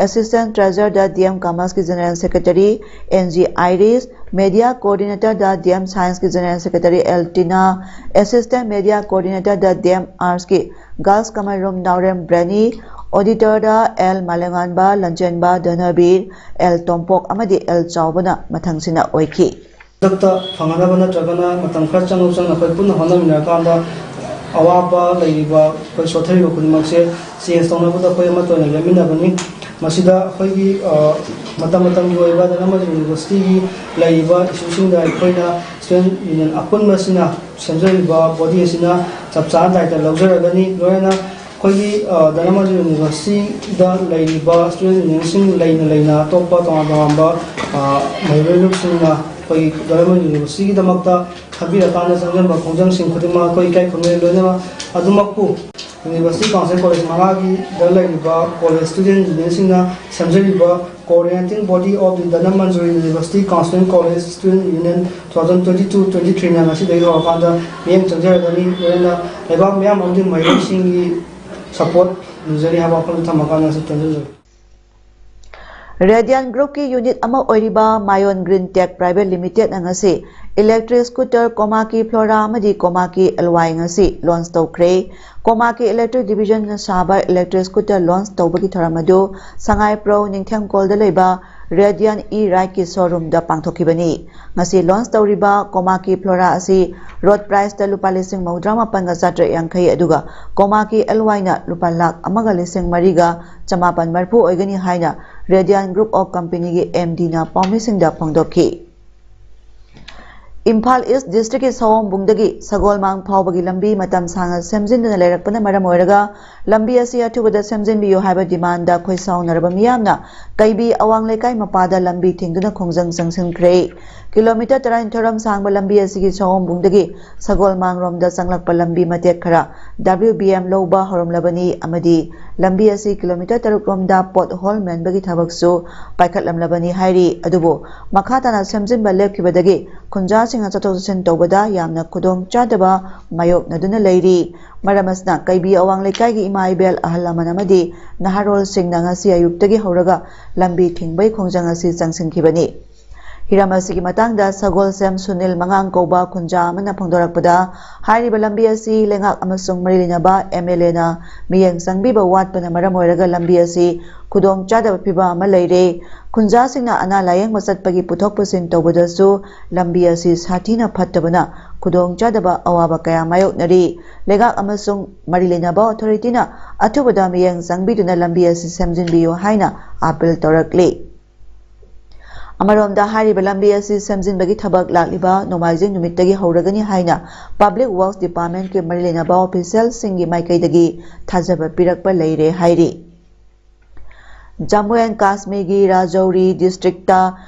Assistant Treasurer ꯗ ꯗꯤ ꯑꯦꯝ ꯀꯃꯔꯁꯀꯤ General Secretary N G Iris, Media Coordinator ꯗ ꯗꯤ ꯑꯦꯝ ꯁꯥꯏꯟꯁꯀꯤ General Secretary L Tina, Assistant Media Coordinator ꯗ D M ꯑꯥꯔꯠꯁꯀꯤ Girls Common Room Naorem ꯕ꯭ꯔꯦꯅꯤ, Auditor ꯗ L ꯃꯥꯂꯦꯉꯥꯟꯕ, ꯂꯟꯆꯦꯟꯕ ꯙꯅꯕꯤꯔ, L Tompok ꯑꯃꯗꯤ L ꯆꯥꯎꯕꯅ ꯃꯊꯪꯁꯤꯅ ꯑꯣꯏꯈꯤ꯫ ꯈꯨꯗꯛꯇ ꯐꯪꯒꯗꯕ ꯅꯠꯇ꯭ꯔꯒꯅ ꯃꯇꯝ ꯈꯔ ꯆꯪꯅ ꯆꯪꯅ ꯑꯩꯈꯣꯏ ꯄꯨꯟꯅ ꯍꯣꯠꯅꯃꯤꯟꯅꯔꯀꯥꯟꯗ ꯑꯋꯥꯕ ꯂꯩꯔꯤꯕ ꯑꯩꯈꯣꯏ ꯁꯣꯠꯊꯔꯤꯕ ꯈꯨꯗꯤꯡꯃꯛꯁꯦ ꯆꯦꯟꯖ ꯇꯧꯅꯕꯗ ꯑꯩꯈꯣꯏ ꯑꯃꯠꯇ ꯑꯣꯏꯅ ꯂꯦꯞꯃꯤꯟꯅꯕꯅꯤ꯫ ꯃꯁꯤꯗ ꯑꯩꯈꯣꯏꯒꯤ, ꯑ, ꯃꯇꯝ ꯃꯇꯝꯒꯤ ꯑꯣꯏꯕ ꯙꯅꯃꯟꯖꯨꯔꯤ ꯌꯨꯅꯤꯚꯔꯁꯤꯇꯤꯒꯤ ꯂꯩꯔꯤꯕ ꯏꯁꯨꯁꯤꯡꯗ ꯑꯩꯈꯣꯏꯅ ꯁ꯭ꯇꯨꯗꯦꯟ ꯌꯨꯅꯤꯌꯟ ꯑꯄꯨꯟꯕꯁꯤꯅ ꯁꯦꯝꯖꯔꯤꯕ ꯕꯣꯗꯤ ꯑꯁꯤꯅ ꯆꯞ ꯆꯥꯅ ꯗꯥꯏꯇ ꯂꯧꯖꯔꯒꯅꯤ꯫ ꯂꯣꯏꯅꯅ ꯑꯩꯈꯣꯏꯒꯤ, ꯑ, ꯙꯅꯃꯟꯖꯨꯔꯤ ꯌꯨꯅꯤꯚꯔꯁꯤꯇꯤꯗ ꯂꯩꯔꯤꯕ ꯁ꯭ꯇꯨꯗꯦꯟ ꯌꯨꯅꯤꯌꯟꯁꯤꯡ ꯂꯩꯅ ꯂꯩꯅ ꯑꯇꯣꯞꯄ ꯇꯣꯉꯥꯟ ꯇꯣꯉꯥꯟꯕ, ꯑ, ꯃꯍꯩꯔꯣꯏ ꯂꯨꯞꯁꯤꯡꯅ ꯑꯩꯈꯣꯏꯒꯤ ꯙꯅꯃꯟꯖꯨꯔꯤ ꯌꯨꯅꯤꯚꯔꯁꯤꯇꯤꯒꯤꯗꯃꯛꯇ ꯈꯟꯕꯤꯔꯀꯥꯟꯗ ꯆꯪꯁꯤꯟꯕ ꯈꯣꯡꯖꯪꯁꯤꯡ ꯈꯨꯗꯤꯡꯃꯛ ꯑꯩꯈꯣꯏ ꯏꯀꯥꯏ ꯈꯨꯝꯅꯩ꯫ ꯂꯣꯏꯅꯃꯛ ꯑꯗꯨꯃꯛꯄꯨ ꯌꯨꯅꯤꯚꯔꯁꯤꯇꯤ ꯀꯥꯎꯟꯁꯤꯜ ꯀꯣꯂꯦꯖ ꯃꯉꯥꯒꯤꯗ ꯂꯩꯔꯤꯕ ꯀꯣꯂꯦꯖ ꯁ꯭ꯇꯨꯗꯦꯟ ꯌꯨꯅꯤꯌꯟꯁꯤꯡꯅ ꯁꯦꯝꯖꯔꯤꯕ Coordinating Body of the Dhanamanjuri University Council College Student Union two thousand twenty-two twenty-three ꯅ ꯉꯁꯤꯗꯒꯤ ꯍꯧꯔꯀꯥꯟꯗ ꯃꯤꯠꯌꯦꯡ ꯆꯪꯖꯔꯒꯅꯤ꯫ ꯂꯣꯏꯅꯅ ꯂꯩꯕꯥꯛ ꯃꯤꯌꯥꯝ ꯑꯃꯗꯤ ꯃꯍꯩꯔꯣꯏꯁꯤꯡꯒꯤ ꯁꯄꯣꯔꯠ ꯅꯤꯖꯔꯤ ꯍꯥꯏꯕ ꯋꯥꯐꯝꯗꯨ ꯊꯝꯃꯀꯥꯟꯗ ꯉꯁꯤ ꯇꯦꯟꯖꯖꯔꯤ꯫ Radiant Group ꯀꯤ unit ꯑꯃ ꯑꯣꯏꯔꯤꯕ Mayon Green Tech Private Limited ꯅ ꯉꯁꯤ electric scooter Komaki Flora ꯑꯃꯗꯤ Komaki L Y ꯉꯁꯤ launch ꯇꯧꯈ꯭ꯔꯦ꯫ Komaki Electric Division ꯅ ꯁꯥꯕ electric scooter launch ꯇꯧꯕꯒꯤ ꯊꯧꯔꯝ ꯑꯗꯨ ꯁꯉꯥꯏꯄ꯭ꯔꯧ ꯅꯤꯡꯊꯦꯝꯀꯣꯜꯗ ꯂꯩꯕ Radiant E-Ride ꯀꯤ showroom ꯗ ꯄꯥꯡꯊꯣꯛꯈꯤꯕꯅꯤ꯫ ꯉꯁꯤ launch ꯇꯧꯔꯤꯕ Komaki Flora ꯑꯁꯤ road price ꯇ ꯂꯨꯄꯥ ꯂꯤꯁꯤꯡ ꯃꯧꯗ꯭ꯔꯥ ꯃꯥꯄꯟꯒ ꯆꯥꯇ꯭ꯔꯦꯠ ꯌꯥꯡꯈꯩ, ꯑꯗꯨꯒ Komaki L Y ꯅ ꯂꯨꯄꯥ ꯂꯥꯈ ꯑꯃꯒ ꯂꯤꯁꯤꯡ ꯃꯔꯤꯒ ꯆꯃꯥꯄꯟ ꯃꯔꯤꯐꯨ ꯑꯣꯏꯒꯅꯤ ꯍꯥꯏꯅ Radiant Group of Company ꯒꯤ M D ꯅ ꯄꯥꯎꯃꯤꯁꯤꯡꯗ ꯐꯣꯡꯗꯣꯛꯈꯤ꯫ ꯏꯝꯐꯥꯜ East District ꯀꯤ ꯁꯑꯣꯝꯕꯨꯡꯗꯒꯤ ꯁꯒꯣꯜꯃꯥꯡ ꯐꯥꯎꯕꯒꯤ ꯂꯝꯕꯤ ꯃꯇꯝ ꯁꯥꯡꯅ ꯁꯦꯝꯖꯤꯟꯗꯨꯅ ꯂꯩꯔꯛꯄꯅ ꯃꯔꯝ ꯑꯣꯏꯔꯒ ꯂꯝꯕꯤ ꯑꯁꯤ ꯑꯊꯨꯕꯗ ꯁꯦꯝꯖꯤꯟꯕꯤꯌꯨ ꯍꯥꯏꯕ demand ꯗ ꯈꯣꯏꯁꯥꯎꯅꯔꯕ ꯃꯤꯌꯥꯝꯅ ꯀꯩꯕꯤ ꯑꯋꯥꯡ ꯂꯩꯀꯥꯏ ꯃꯄꯥꯗ ꯂꯝꯕꯤ ꯊꯤꯡꯗꯨꯅ ꯈꯣꯡꯖꯪ ꯆꯪꯁꯤꯟꯈ꯭ꯔꯦ꯫ ꯀꯤꯂꯣꯃꯤꯇꯔ ꯇꯔꯥꯅꯤꯊꯣꯏ ꯔꯣꯝ ꯁꯥꯡꯕ ꯂꯝꯕꯤ ꯑꯁꯤꯒꯤ ꯁꯑꯣꯝꯕꯨꯡꯗꯒꯤ ꯁꯒꯣꯜꯃꯥꯡꯔꯣꯝꯗ ꯆꯪꯂꯛꯄ ꯂꯝꯕꯤ ꯃꯇꯦꯛ ꯈꯔ W B M ꯂꯧꯕ ꯍꯧꯔꯝꯂꯕꯅꯤ ꯑꯃꯗꯤ ꯂꯝꯕꯤ ꯑꯁꯤ ꯀꯤꯂꯣꯃꯤꯇꯔ ꯇꯔꯨꯛ ꯔꯣꯝꯗ ꯄꯣꯠ ꯍꯣꯜ ꯃꯦꯟꯕꯒꯤ ꯊꯕꯛꯁꯨ ꯄꯥꯏꯈꯠꯂꯝꯂꯕꯅꯤ ꯍꯥꯏꯔꯤ꯫ ꯑꯗꯨꯕꯨ ꯃꯈꯥ ꯇꯥꯅ ꯁꯦꯝꯖꯤꯟꯕ ꯂꯦꯞꯈꯤꯕꯗꯒꯤ ꯈꯨꯟꯖꯥꯁꯤꯡꯅ ꯆꯠꯊꯣꯛ ꯆꯠꯁꯤꯟ ꯇꯧꯕꯗ ꯌꯥꯝꯅ ꯈꯨꯗꯣꯡ ꯆꯥꯗꯕ ꯃꯥꯌꯣꯛꯅꯗꯨꯅ ꯂꯩꯔꯤ꯫ ꯃꯔꯝ ꯑꯁꯤꯅ ꯀꯩꯕꯤ ꯑꯋꯥꯡ ꯂꯩꯀꯥꯏꯒꯤ ꯏꯃꯥ ꯏꯕꯦꯜ, ꯑꯍꯜ ꯂꯃꯟ ꯑꯃꯗꯤ ꯅꯍꯥꯔꯣꯜꯁꯤꯡꯅ ꯉꯁꯤ ꯑꯌꯨꯛꯇꯒꯤ ꯍꯧꯔꯒ ꯂꯝꯕꯤ ꯊꯤꯡꯕꯒꯤ ꯈꯣꯡꯖꯪ ꯑꯁꯤ ꯆꯪꯁꯤꯟꯈꯤꯕꯅꯤ꯫ ꯍꯤꯔꯝ ꯑꯁꯤꯒꯤ ꯃꯇꯥꯡꯗ ꯁꯒꯣꯜꯁꯦꯝ ꯁꯨꯅꯤꯜ ꯃꯉꯥꯡ ꯀꯧꯕ ꯈꯨꯟꯖꯥ ꯑꯃꯅ ꯐꯣꯡꯗꯣꯔꯛꯄꯗ, ꯍꯥꯏꯔꯤꯕ ꯂꯝꯕꯤ ꯑꯁꯤ ꯂꯩꯉꯥꯛ ꯑꯃꯁꯨꯡ ꯃꯔꯤ ꯂꯩꯅꯕ M L A ꯅ ꯃꯤꯠꯌꯦꯡ ꯆꯪꯕꯤꯕ ꯋꯥꯠꯄꯅ ꯃꯔꯝ ꯑꯣꯏꯔꯒ ꯂꯝꯕꯤ ꯑꯁꯤ ꯈꯨꯗꯣꯡ ꯆꯥꯗꯕ ꯐꯤꯕꯝ ꯑꯃ ꯂꯩꯔꯦ꯫ ꯈꯨꯟꯖꯥꯁꯤꯡꯅ ꯑꯅꯥ ꯂꯥꯌꯦꯡꯕ ꯆꯠꯄꯒꯤ ꯄꯨꯊꯣꯛ ꯄꯨꯁꯤꯟ ꯇꯧꯕꯗꯁꯨ ꯂꯝꯕꯤ ꯑꯁꯤ ꯁꯥꯊꯤꯅ ꯐꯠꯇꯕꯅ ꯈꯨꯗꯣꯡ ꯆꯥꯗꯕ ꯑꯋꯥꯕ ꯀꯌꯥ ꯃꯥꯌꯣꯛꯅꯔꯤ꯫ ꯂꯩꯉꯥꯛ ꯑꯃꯁꯨꯡ ꯃꯔꯤ ꯂꯩꯅꯕ ꯑꯣꯊꯣꯔꯤꯇꯤꯅ ꯑꯊꯨꯕꯗ ꯃꯤꯠꯌꯦꯡ ꯆꯪꯕꯤꯗꯨꯅ ꯂꯝꯕꯤ ꯑꯁꯤ ꯁꯦꯝꯖꯤꯟꯕꯤꯌꯨ ꯍꯥꯏꯅ ꯑꯥꯄꯤꯜ ꯇꯧꯔꯛꯂꯤ꯫ ꯑꯃꯔꯣꯝꯗ, ꯍꯥꯏꯔꯤꯕ ꯂꯝꯕꯤ ꯑꯁꯤ ꯁꯦꯝꯖꯤꯟꯕꯒꯤ ꯊꯕꯛ ꯂꯥꯛꯂꯤꯕ ꯅꯣꯡꯃꯥꯏꯖꯤꯡ ꯅꯨꯃꯤꯠꯇꯒꯤ ꯍꯧꯔꯒꯅꯤ ꯍꯥꯏꯅ Public Works Department ꯀꯤ ꯃꯔꯤ ꯂꯩꯅꯕ official ꯁꯤꯡꯒꯤ ꯃꯥꯏꯀꯩꯗꯒꯤ ꯊꯥꯖꯕ ꯄꯤꯔꯛꯄ ꯂꯩꯔꯦ ꯍꯥꯏꯔꯤ꯫ ꯖꯝꯃꯨ ꯑꯦꯟ ꯀꯥꯁꯃꯤꯔꯒꯤ ꯔꯥꯖꯧꯔꯤ district ꯇ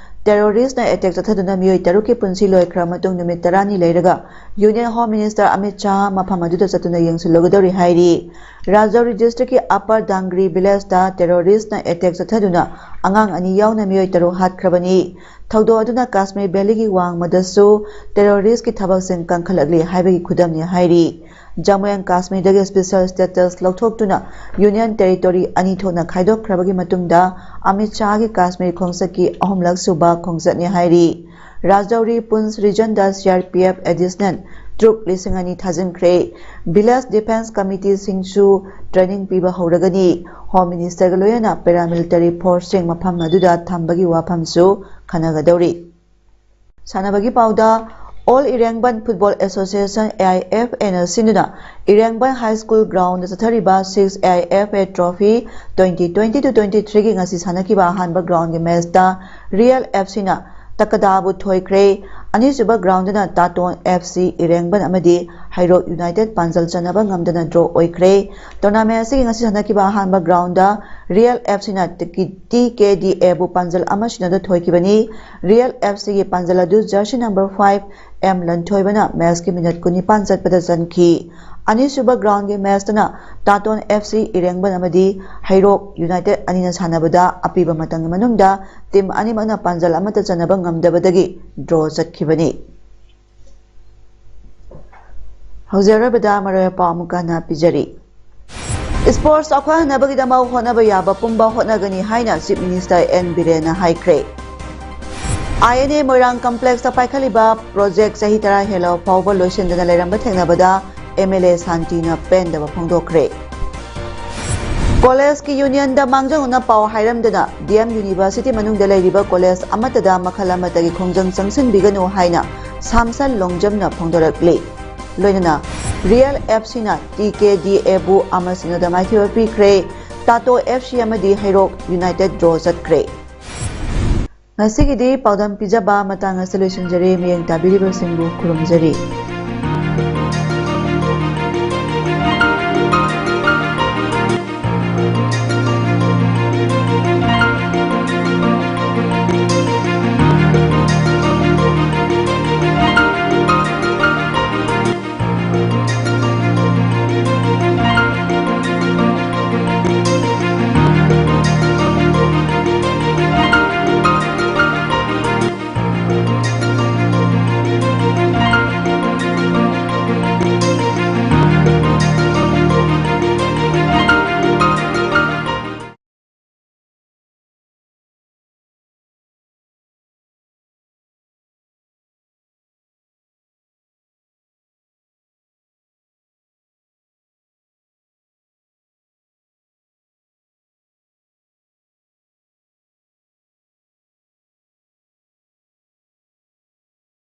terrorist ꯅ attack ꯆꯠꯊꯗꯨꯅ ꯃꯤꯑꯣꯏ ꯇꯔꯨꯛꯀꯤ ꯄꯨꯟꯁꯤ ꯂꯣꯏꯈ꯭ꯔ ꯃꯇꯨꯡ ꯅꯨꯃꯤꯠ ꯇꯔꯥꯅꯤ ꯂꯩꯔꯒ Union Home Minister Amit Shah ꯃꯐꯝ ꯑꯗꯨꯗ ꯆꯠꯇꯨꯅ ꯌꯦꯡꯁꯤꯜꯂꯨꯒꯗꯧꯔꯤ ꯍꯥꯏꯔꯤ꯫ ꯔꯥꯖꯧꯔꯤ district ꯀꯤ Upper Dangri village ꯇ terrorist ꯅ attack ꯆꯠꯊꯗꯨꯅ ꯑꯉꯥꯡ ꯑꯅꯤ ꯌꯥꯎꯅ ꯃꯤꯑꯣꯏ ꯇꯔꯨꯛ ꯍꯥꯠꯈ꯭ꯔꯕꯅꯤ꯫ ꯊꯧꯗꯣꯛ ꯑꯗꯨꯅ ꯀꯥꯁꯃꯤꯔ valley ꯒꯤ ꯋꯥꯡꯃꯗꯁꯨ terrorist ꯀꯤ ꯊꯕꯛꯁꯤꯡ ꯀꯟꯈꯠꯂꯛꯂꯤ ꯍꯥꯏꯕꯒꯤ ꯈꯨꯗꯝꯅꯤ ꯍꯥꯏꯔꯤ꯫ ꯖꯝꯃꯨ ꯑꯦꯟ ꯀꯥꯁꯃꯤꯔꯗꯒꯤ special status ꯂꯧꯊꯣꯛꯇꯨꯅ Union Territory ꯑꯅꯤ ꯊꯣꯛꯅ ꯈꯥꯏꯗꯣꯛꯈ꯭ꯔꯕꯒꯤ ꯃꯇꯨꯡꯗ ꯑꯃꯤꯠ ꯁꯥꯍꯒꯤ ꯀꯥꯁꯃꯤꯔ ꯈꯣꯡꯆꯠꯀꯤ ꯑꯍꯨꯝꯂꯛ ꯁꯨꯕ ꯈꯣꯡꯆꯠꯅꯤ ꯍꯥꯏꯔꯤ꯫ ꯔꯥꯖꯧꯔꯤ ꯄꯨꯟꯁ region ꯗ C R P F additional troop ꯂꯤꯁꯤꯡ ꯑꯅꯤ ꯊꯥꯖꯤꯟꯈ꯭ꯔꯦ꯫ Village Defence Committee ꯁꯤꯡꯁꯨ training ꯄꯤꯕ ꯍꯧꯔꯒꯅꯤ꯫ Home Minister ꯒ ꯂꯣꯏꯅꯅ paramilitary force ꯁꯤꯡ ꯃꯐꯝ ꯑꯗꯨꯗ ꯊꯝꯕꯒꯤ ꯋꯥꯐꯝꯁꯨ ꯈꯟꯅꯒꯗꯧꯔꯤ꯫ ꯁꯥꯟꯅꯕꯒꯤ ꯄꯥꯎꯗ, All Irengban Football Association, A I F A ꯅ ꯁꯤꯟꯗꯨꯅ ꯏꯔꯦꯡꯕꯟ High School ground ꯗ ꯆꯠꯊꯔꯤꯕ six A I F A Trophy twenty twenty to twenty three ꯒꯤ ꯉꯁꯤ ꯁꯥꯟꯅꯈꯤꯕ ꯑꯍꯥꯟꯕ ground ꯒꯤ match ꯇ Real F C ꯅ ꯇꯀꯗꯥꯕꯨ ꯊꯣꯏꯈ꯭ꯔꯦ꯫ ꯑꯅꯤꯁꯨꯕ ground ꯗꯅ ꯇꯥꯇꯣꯟ F C ꯏꯔꯦꯡꯕꯟ ꯑꯃꯗꯤ ꯍꯩꯔꯣꯛ United ꯄꯥꯟꯖꯜ ꯆꯟꯅꯕ ꯉꯝꯗꯅ draw ꯑꯣꯏꯈ꯭ꯔꯦ꯫ Tournament ꯑꯁꯤꯒꯤ ꯉꯁꯤ ꯁꯥꯟꯅꯈꯤꯕ ꯑꯍꯥꯟꯕ ground ꯗ ꯔꯤꯌꯦꯜ ꯑꯦꯐ ꯁꯤꯅ ꯇꯤ ꯀꯦ ꯗꯤ ꯑꯦꯕꯨ ꯄꯥꯟꯖꯜ ꯑꯃ ꯁꯤꯅꯣꯗ ꯊꯣꯏꯈꯤꯕꯅꯤ꯫ ꯔꯤꯌꯦꯜ ꯑꯦꯐ ꯁꯤꯒꯤ ꯄꯥꯟꯖꯜ ꯑꯗꯨ ꯖꯔꯁꯤ ꯅꯝꯕꯔ ꯐꯥꯏꯚ ꯑꯦꯝ ꯂꯟꯊꯣꯏꯕꯅ ꯃꯦꯆꯀꯤ ꯃꯤꯅꯠ ꯀꯨꯟꯅꯤꯄꯥꯟ ꯆꯠꯄꯗ ꯆꯟꯈꯤ꯫ ꯑꯅꯤꯁꯨꯕ ꯒ꯭ꯔꯥꯎꯟꯒꯤ ꯃꯦꯆꯇꯅ ꯇꯥꯇꯣꯟ ꯑꯦꯐ ꯁꯤ ꯏꯔꯦꯡꯕꯟ ꯑꯃꯗꯤ ꯍꯩꯔꯣꯛ ꯌꯨꯅꯥꯏꯇꯦꯗ ꯑꯅꯤꯅ ꯁꯥꯟꯅꯕꯗ ꯑꯄꯤꯕ ꯃꯇꯝꯒꯤ ꯃꯅꯨꯡꯗ ꯇꯤꯝ ꯑꯅꯤꯃꯛꯅ ꯄꯥꯟꯖꯜ ꯑꯃꯠꯇ ꯆꯟꯅꯕ ꯉꯝꯗꯕꯗꯒꯤ ꯗ꯭ꯔꯣ ꯆꯠꯈꯤꯕꯅꯤ꯫ ꯍꯧꯖꯤꯛ ꯑꯔꯣꯏꯕꯗ ꯃꯔꯨꯑꯣꯏꯕ ꯄꯥꯎ ꯑꯃꯨꯛꯀ ꯍꯟꯅ ꯄꯤꯖꯔꯤ꯫ ꯏꯁꯄꯣꯔꯠꯁ ꯆꯥꯎꯈꯠꯍꯟꯅꯕꯒꯤꯗꯃꯛ ꯍꯣꯠꯅꯕ ꯌꯥꯕ ꯄꯨꯝꯕ ꯍꯣꯠꯅꯒꯅꯤ ꯍꯥꯏꯅ ꯆꯤꯐ ꯃꯤꯅꯤꯁꯇꯔ ꯑꯦꯟ ꯕꯤꯔꯦꯟꯅ ꯍꯥꯏꯈ꯭ꯔꯦ꯫ ꯑꯥꯏ ꯑꯦꯟ ꯑꯦ ꯃꯣꯏꯔꯥꯡ ꯀꯝꯄ꯭ꯂꯦꯛꯁꯇ ꯄꯥꯏꯈꯠꯂꯤꯕ ꯄ꯭ꯔꯣꯖꯦꯛ ꯆꯍꯤ ꯇꯔꯥ ꯍꯦꯜꯂꯕ ꯐꯥꯎꯕ ꯂꯣꯏꯁꯤꯟꯗꯅ ꯂꯩꯔꯝꯕ ꯊꯦꯡꯅꯕꯗ ꯑꯦꯝ ꯑꯦꯜ ꯑꯦ ꯁꯥꯟꯇꯤꯅ ꯄꯦꯟꯗꯕ ꯐꯣꯡꯗꯣꯛꯈ꯭ꯔꯦ꯫ ꯀꯣꯂꯦꯖꯀꯤ ꯌꯨꯅꯤꯌꯟꯗ ꯃꯥꯡꯖꯧꯅꯅ ꯄꯥꯎ ꯍꯥꯏꯔꯝꯗꯅ ꯗꯤ ꯑꯦꯝ ꯌꯨꯅꯤꯚꯔꯁꯤꯇꯤ ꯃꯅꯨꯡꯗ ꯂꯩꯔꯤꯕ ꯀꯣꯂꯦꯖ ꯑꯃꯠꯇꯗ ꯃꯈꯜ ꯑꯃꯠꯇꯒꯤ ꯈꯣꯡꯖꯪ ꯆꯪꯁꯤꯟꯕꯤꯒꯅꯨ ꯍꯥꯏꯅ ꯁꯥꯝꯁꯟ ꯂꯣꯡꯖꯝꯅ ꯐꯣꯡꯗꯣꯔꯛꯂꯤ꯫ ꯂꯣꯏꯅꯅ ꯔꯤꯌꯦꯜ ꯑꯦꯐ ꯁꯤꯅ ꯇꯤ ꯀꯦ ꯗꯤ ꯑꯦꯕꯨ ꯑꯃ ꯁꯤꯅꯣꯗ ꯃꯥꯏꯊꯤꯕ ꯄꯤꯈ꯭ꯔꯦ꯫ ꯇꯥꯇꯣ ꯑꯦꯐ ꯁꯤ ꯑꯃꯗꯤ ꯍꯩꯔꯣꯛ ꯌꯨꯅꯥꯏꯇꯦꯗ ꯗ꯭ꯔꯣ ꯆꯠꯈ꯭ꯔꯦ꯫ ꯉꯁꯤꯒꯤꯗꯤ ꯄꯥꯎꯗꯝ ꯄꯤꯖꯕ ꯃꯇꯥꯡ ꯑꯁꯤꯗ ꯂꯣꯏꯁꯤꯟꯖꯔꯦ꯫ ꯃꯤꯠꯌꯦꯡ ꯇꯥꯕꯤꯔꯤꯕꯁꯤꯡꯕꯨ ꯈꯨꯔꯨꯝꯖꯔꯤ꯫